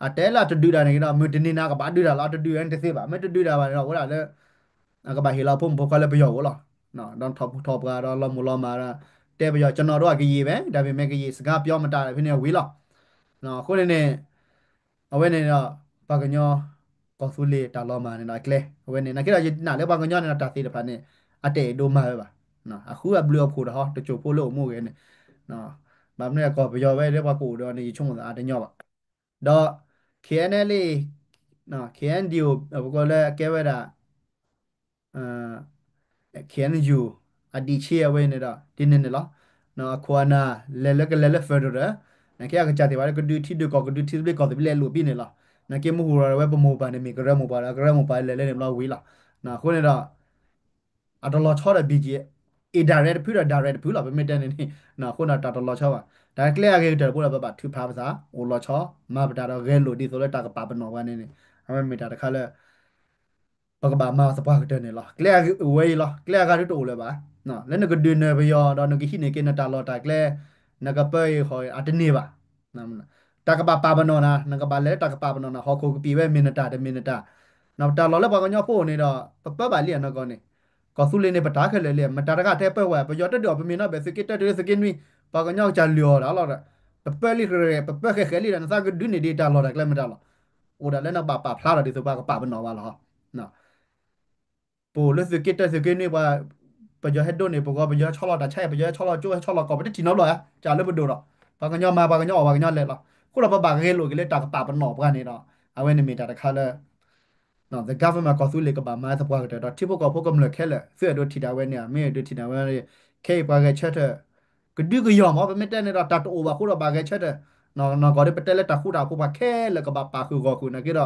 အတဲလၢအတဒုးတၢ်န့ၣ်ဒီး မုၢ်တနံၤန့ၣ် အကဘၣ်ဒုးတၢ်လီၤ, အတဒုးန့ၣ်တသ့ဘၣ်. မ့ၢ်တဒုးတၢ်ဘၣ်န့ၣ်ဒီး အိၣ်ဒၣ်လၢ အကဘၣ်ဟ့ၣ်လီၤဖိမုၣ်ဖိခွါလၢပယီၤအအိၣ်လီၤ. ဒီးထီၣ်ပှၤဒီးလီၤမုၢ်လီၤမၢ်ဒီး တဲပယီၤ ကနီၤဒိၣ်အကယံာ်ဝဲ, ဒါပေမဲ့ကယံာ်စကားပြောမတၤဖဲန့ၣ်အဝံၤလီၤ. အဃိန့ၣ်န့ၣ် အဝဲန့ၣ်ဒီး ပှၤကညီ ကီၢ်သူလ့ၤတၢ်လီၤမၢ်န့ၣ်ဒီးအကျဲ အဝဲန့ၣ် နာ်က့ဒီးယနာ်လၢပှၤကညီန့ၣ်ဒီး တၢ်သ့ၣ်တဖၣ်န့ၣ် အတအဲၣ်ဒိးမၤဝဲဘၣ်. အဃုအဘျုးအဖှိၣ်ဒီးဟီ တစိၢ်ဖိလၢအိၣ်မူဂ့ၤန့ၣ် ဘၣ်မနုၤကီၢ်ပယီၤဝဲလၢပှၤကအိၣ်ဒီးန့ၣ် ယဆိကမိၣ်သးအတညီဘၣ်. ဒီး KNLA KNDO ပကိးလၢအကဲဝဲဒၣ် KNU အဒံးဆ့အဝဲန့ၣ်ဒီး ဒ်န့ၣ်န့ၣ်လီၤ. အခိၣ်အနၢ် လဲၤလၢကလဲၤလၢ federal ဒီး နာ်က့အကစၢ်သ့ၣ်တဖၣ်လၢကဒုးထံဒုးကီၢ် ကဒုးထံသဘျ့ကီၢ်သဘျ့လဲၤလိာ်ဘံၣ်န့ၣ်လီၤ. နာ်က့မူဟူးရီၤဝဲပမိၢ်ပၢ်န့ၣ် မ့ၢ်ကရၢမိၢ်ပၢ်ဒီး ကရၢမိၢ်ပၢ်လဲၤလၢန့ၣ်ဘျီဝံၤလီၤ. အဃိန့ၣ်ဒီး အတလီၤဆီဒီး BGF indirect တဖုဒီး direct တဖုလီၤ ပမ့ၢ်တဲန့ၣ်န့ၣ် အဃိန့ၣ်တၢ်တလီၤဆီဘၣ်. တၢ်ကျဲအဂ့ၤကတၢၢ်တဘိဒီး ပဘၣ်ထုးဖးပသး အိၣ်လီၤဆီ မၤပတၢ်ဒီးဂဲၤလိာ်ဒ်သိးလၢတၢ်ကပာ်ပနီၣ်ပှၤန့ၣ်န့ၣ် အဝဲမ့ၢ်တၢ်တခါလၢ ပကဘၣ်မၤသပှၢ်ကတၢၢ်န့ၣ်လီၤ. ကျဲအဂ့ၤဝဲအံၤလီၤ. ကျဲအဂၤဒုတအိၣ်လၢၤဘၣ်. လၢနကဒုးနၢၤပယီၤဒီးနကဟံးန့ၢ်က့ၤနတၢ်လီၢ်တၢ်ကျဲ နကပၢအံၤဃီအတန့ၢ်ဘၣ်. တၢ်ကဘၣ်ပာ်ပနီၣ်နၤ နကဘၣ်လဲၤလၢတၢ်ကပာ်ပနီၣ်နၤ ဟီၣ်ခိၣ်ကပံာ်ဝဲမ့ၢ်နတၢ်တမ့ၢ်နတၢ်. တၢ်လီၢ်လၢပှၤကညီဖိန့ၣ်ဒီး ပပၢဘၣ်လံအနီၢ်ကီၢ်န့ၣ် ကီၢ်သူလ့ၤန့ၣ် ပတၢ်ခဲလၢာ်လံ မတၤတဂၤတဲပၢဝဲ ပယီၤတဒုးအီၣ်ပမ့ၤနီတဘ့ၣ် သုးက့တၢတုၤလၢသုးက့နွံ ပှၤကညီကစၢ်လုၢ်အီၣ်တၢ်လီၤဒီး ပပၢလံ ပပၢဃဲးဃဲးလံဒီး နသးကဒုးန့ၢ်ဒံးတၢ်လီၢ်တၢ်ကျဲမ့ၢ်တၢ်လီၤ. အိၣ်ဒၣ်လၢနကဘၣ်ပာ်ဖျါထီၣ်ဒ်သိးပှၤကပာ်ပနီၣ်ပှၤလီၤ. ပအိၣ်လၢသုးက့တၢသုးက့နွံပှၤ ပယီၤဟဲဒိးန့ၢ်ပဂီၤ ပယီၤဟဲဆီလီၤတၢ်ဆါ ပယီၤဟဲဆီလီၤကၠိဟဲဆီလီၤကီၢ် ပတထံၣ်နီတဘျီဧါ ကၢ်လၢပဒိၣ်ဒီး ပှၤကညီမၤပှၤကညီအီၣ်ပှၤကညီလဲၤလီၤ. အဃိဒီးပဘၣ်ဂဲၤလိာ်က့ၤလၢတၢ်ကပာ်ပနီၣ်ပှၤန့ၣ်ဒီး အဝဲန့ၣ်မ့ၢ်တၢ်တခါလၢ the government ကီၢ်သူလ့ၤကဘၣ်မၤသပှၢ်ကတၢၢ်ဒီး ထံဖိကီၢ်ဖိကမျၢၢ်ခဲလၢာ် သုအဲၣ်ဒိးထံၣ်ဒၣ်ဝဲန့ၣ် မ့ၢ်အဲၣ်ဒိးထံၣ်ဒၣ်ဝဲ ခဲအံၤပှၤဂဲၤဆၢထၢၣ် ကဒုကယီၢ်မး ပမ့ၢ်တဲန့ၣ်ဒီး တၢ်တအိၣ်ဘၣ်အဃိဒီးဘၣ်ဂဲၤဆၢထၢၣ် နီၢ်နီၢ်ကီၢ်ဒီး ပတဲလၢတၢ်ဃူတၢ်ဖိး ပှၤခဲလၢာ်ကဘၣ်ပာ်ဃုာ်ဂီၢ်ဃုာ် နာ်က့ဒီး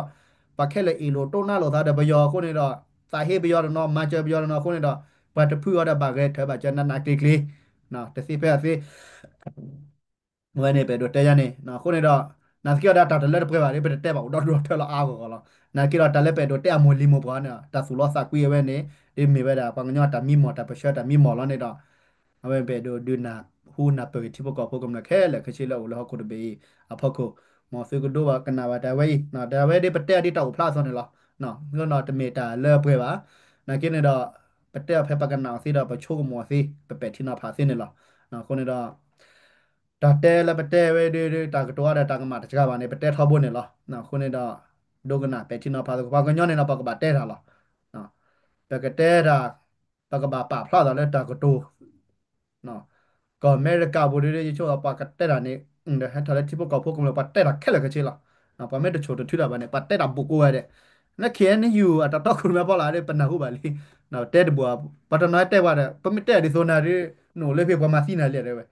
ပှၤခဲလၢာ်အ့ၣ်လိာ်တိၢ်နါလိာ်သးဒီးပယီၤအဃိန့ၣ်ဒီး သးဟ့ပယီၤတနီၤ မၤစၢၤပယီၤတနီၤအဃိန့ၣ်ဒီး ပှၤတဖုအီၤဒီးဘၣ်ဂဲၤထၢၣ်ဘၣ်စၢၤနးနးကျ့ကျ့ တသ့ဖဲအသ့ အဝဲန့ၣ်ပအဲၣ်ဒိးတဲယါန့ၣ် အဃိန့ၣ်ဒီး နာ်သက့ဒီးတၢ်တလၢတပှဲၤဘၣ်ဒီး ပတတဲဘၣ်အိၣ်ဒီဒူၣ်ထၢလီၤအါဂီၢ်ဂီၢ်လီၤ. နာ်က့ဒီးတၢ်လၢပအဲၣ်ဒိးတဲအမိၢ်လံၤမိၢ်ပှၢ်န့ၣ် တၢ်သူၣ်လီသးကွံအဝဲန့ၣ် ဒ်မ့ၢ်ဝဲဒၣ်ပှၤကညီတၢ်မံမီၢ်တၢ်ပၢဆှၢတၢ်မံမီၢ်လီၤန့ၣ်ဒီး အဝဲပအဲၣ်ဒိးဒုးနၢ်ဟူနၢ်ပၢၢ်က့ၤထံဖိကီၢ်ဖိကမျၢၢ်ခဲလၢာ်ခဲဆ့လၢအအိၣ်လၢဟီၣ်ခိၣ်တဘ့ၣ်အံၤအဖီခိၣ် မ်သုကဒိဘၣ်ကနၣ်ဘၣ်တၢ်ဝဲအံၤ တၢ်ဝဲဒ်ပတဲအီၤဒ်တၢ်အိၣ်ဖျါအသိးန့ၣ်လီၤ. တမ့ၢ်တၢ်လၢပှဲၤဘၣ်. နာ်က့န့ၣ်ဒီး ပတဲအီၤဖဲပကနၣ်အီၤသ့ဒီးပဆိကမိၣ်အီၤသ့ ပပဲာ်ထံနီၤဖးသ့န့ၣ်လီၤ. အဃိန့ၣ်ဒီး တၢ်တဲလၢပတဲဝဲဒၣ် တၢ်ကတိၤအါဒီးတၢ်ကမၣ်တစှၤဘၣ်န့ၣ် ပတဲထီဘိန့ၣ်လီၤ. အဃိန့ၣ်ဒီး ဒိကနၣ်ပဲာ်ထံနီၤဖးသကိး ပှၤကညီန့ၣ်ဒီး ပကဘၣ်တဲတၢ်လီၤ. ပကတဲတၢ် ပကဘၣ်ပာ်ဖျါသးလၢတၢ်ကတိၤ ကီၢ်အမဲရကၤပူၤဒ်ယဆိကမိၣ် ပှၤကတဲတၢ်န့ၣ် ဒီးဟဲထီၣ်လၢထံဖိကီၢ်ဖိကမျၢၢ် ပှၤတဲတၢ်ခဲလၢာ်ခဲဆ့လီၤ. ပှၤမ့ၢ်တဆိၣ်တထုတၢ်ဘၣ်န့ၣ် ပှၤတဲတၢ်ဘူးကိးဂၤဒဲး လၢ KNU အတၢ်တီခိၣ်မဲဖီလာ်ဒီး ပနၢ်ဟူဘၣ်လံ. တဲတဘူး ပှၤတနီၤတဲပှၤဒီး ပမ့ၢ်တဲဒ်သိးနၤဒ် နအိၣ်လၢဖဲပှၤမၤသံနၤလဲၣ်တဲဝဲ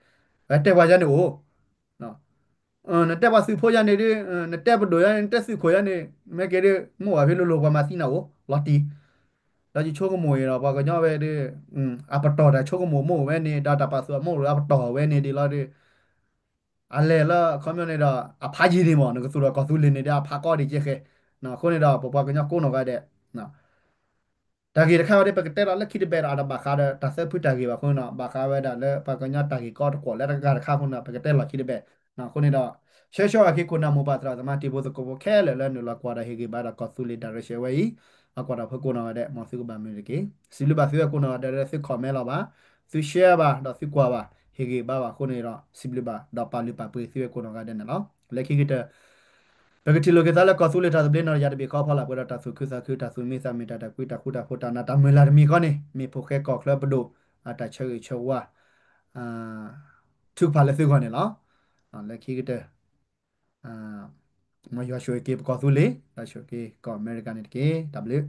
တဲပှၤယါန့ၣ်အိၣ် နတဲပှၤသုးဖိယါန့ၣ်ဒ် နတဲပဒိၣ်ယါန့ၣ် နတဲသုးခိၣ်ယါန့ၣ် မ့ၢ်က့ၤဒ် မ့ၢ်ဝဲဖဲလိၤလိၤပှၤမၤသံနၤအိၣ် လီၤတံၢ် ဒီးယဆိကမိၣ်အံၤဒီး ပှၤကညီဝဲဒ် အပတီၢ်တၢ်ဆိကမိၣ်မိၢ်ဝဲန့ၣ် ဒီးတၢ်ပာ်သူၣ်အမိၢ်လၢအပတီၢ်ဝဲန့ၣ်ဒ်လီၤဒ် အလဲၤလၢအခီပညီန့ၣ်ဒီး အဖးယံၤန့ၣ်မး နကသူၣ်ဒီးကီၢ်သူလ့ၤန့ၣ်ဒီး အဖးကီဒံးကဲဃဲ အဃိန့ၣ်ဒီး ပပှၤကညီကိးနီၢ်ဂၤဒဲး တၢ်ဂ့ၢ်တခါဝဲဒၣ် ပကတဲလီၤလၢခံတဘ့ၣ်ဒီး အတဘၣ်ဃးဒီးတၢ်သၢဖုတၢ်ဂ့ၢ်ဘၣ်အဃိန့ၣ်ဒီး ဘၣ်ဃးဝဲဒၣ်လၢပှၤကညီတၢ်ဂ့ၢ်ကီတကွီၣ်လၢတဂၤတခါအဃိန့ၣ်ဒီး ပကတဲလီၤခံတဘ့ၣ်. အဃိန့ၣ်ဒီး ဆၢဂ့ၤဆၢဝါက့ၤ ခိၣ်နၢ်မိၢ်ပၢ်သရၣ်သမါတံၤဖိသကိးဖိခဲလၢာ်လၢနုာ်လီၤကွၢ်ဒီးဟ့ၣ်ဂံၢ်ဘါဒီးကီၢ်သူလ့ၤတၢ်ရၢၡဲးဝဲအံၤ, အကွၢ်ဒီးဖုကိးနီၢ်ဂၤဒဲး မ်သုကဘၣ်မုာ်တက့ၢ်. စံးဘျုးဘၣ်သုဝဲကိးနီၢ်ဂၤဒဲးလၢသု comment လီၤဘၣ်, သု share ဘၣ် ဒီးသုကွၢ်ဘၣ်, ဟ့ၣ်ဂံၢ်ဘါဘၣ်အဃိန့ၣ်ဒီး စံးဘျုးဘၣ် ဒီးပာ်လုၢ်ပာ်ပှ့ၤသုဝဲကိးနီၢ်ဂၤဒဲးန့ၣ်လီၤ. လၢခံကတၢၢ် ပကထံၣ်လိာ်က့ၤသးလၢကီၢ်သူလ့ၤတၢ်သဘျ့နီၢ်တယၢ်တဘ့ၣ်ခီဖီလာ် ပှဲၤဒီးတၢ်သူၣ်ခုသးခု တၢ်သူၣ်မံသးမုာ် တၢ်တၢ်ကွံတၢ်ဃူတၢ်ဖိး တၢ်နးတၢ်မုာ်လၢ်တမံၤဃီန့ၣ် မ့ၢ်ဖိၣ်ဃဲကီၢ်ချၢပဒိၣ် အတၢ်ဆၢဂ့ၤဆၢဝါ ထုကဖၣ်လၢသုဂီၢ်န့ၣ်လီၤ. လၢခံကတၢၢ် မ်ယွၤဆိၣ်ဂ့ၤက့ၤပကီၢ်သူလ့ၤ ဒီးဆိၣ်ဂ့ၤက့ၤကီၢ်အမဲရကၤန့ၣ်တက့ၢ်. တၢ်ဘျုး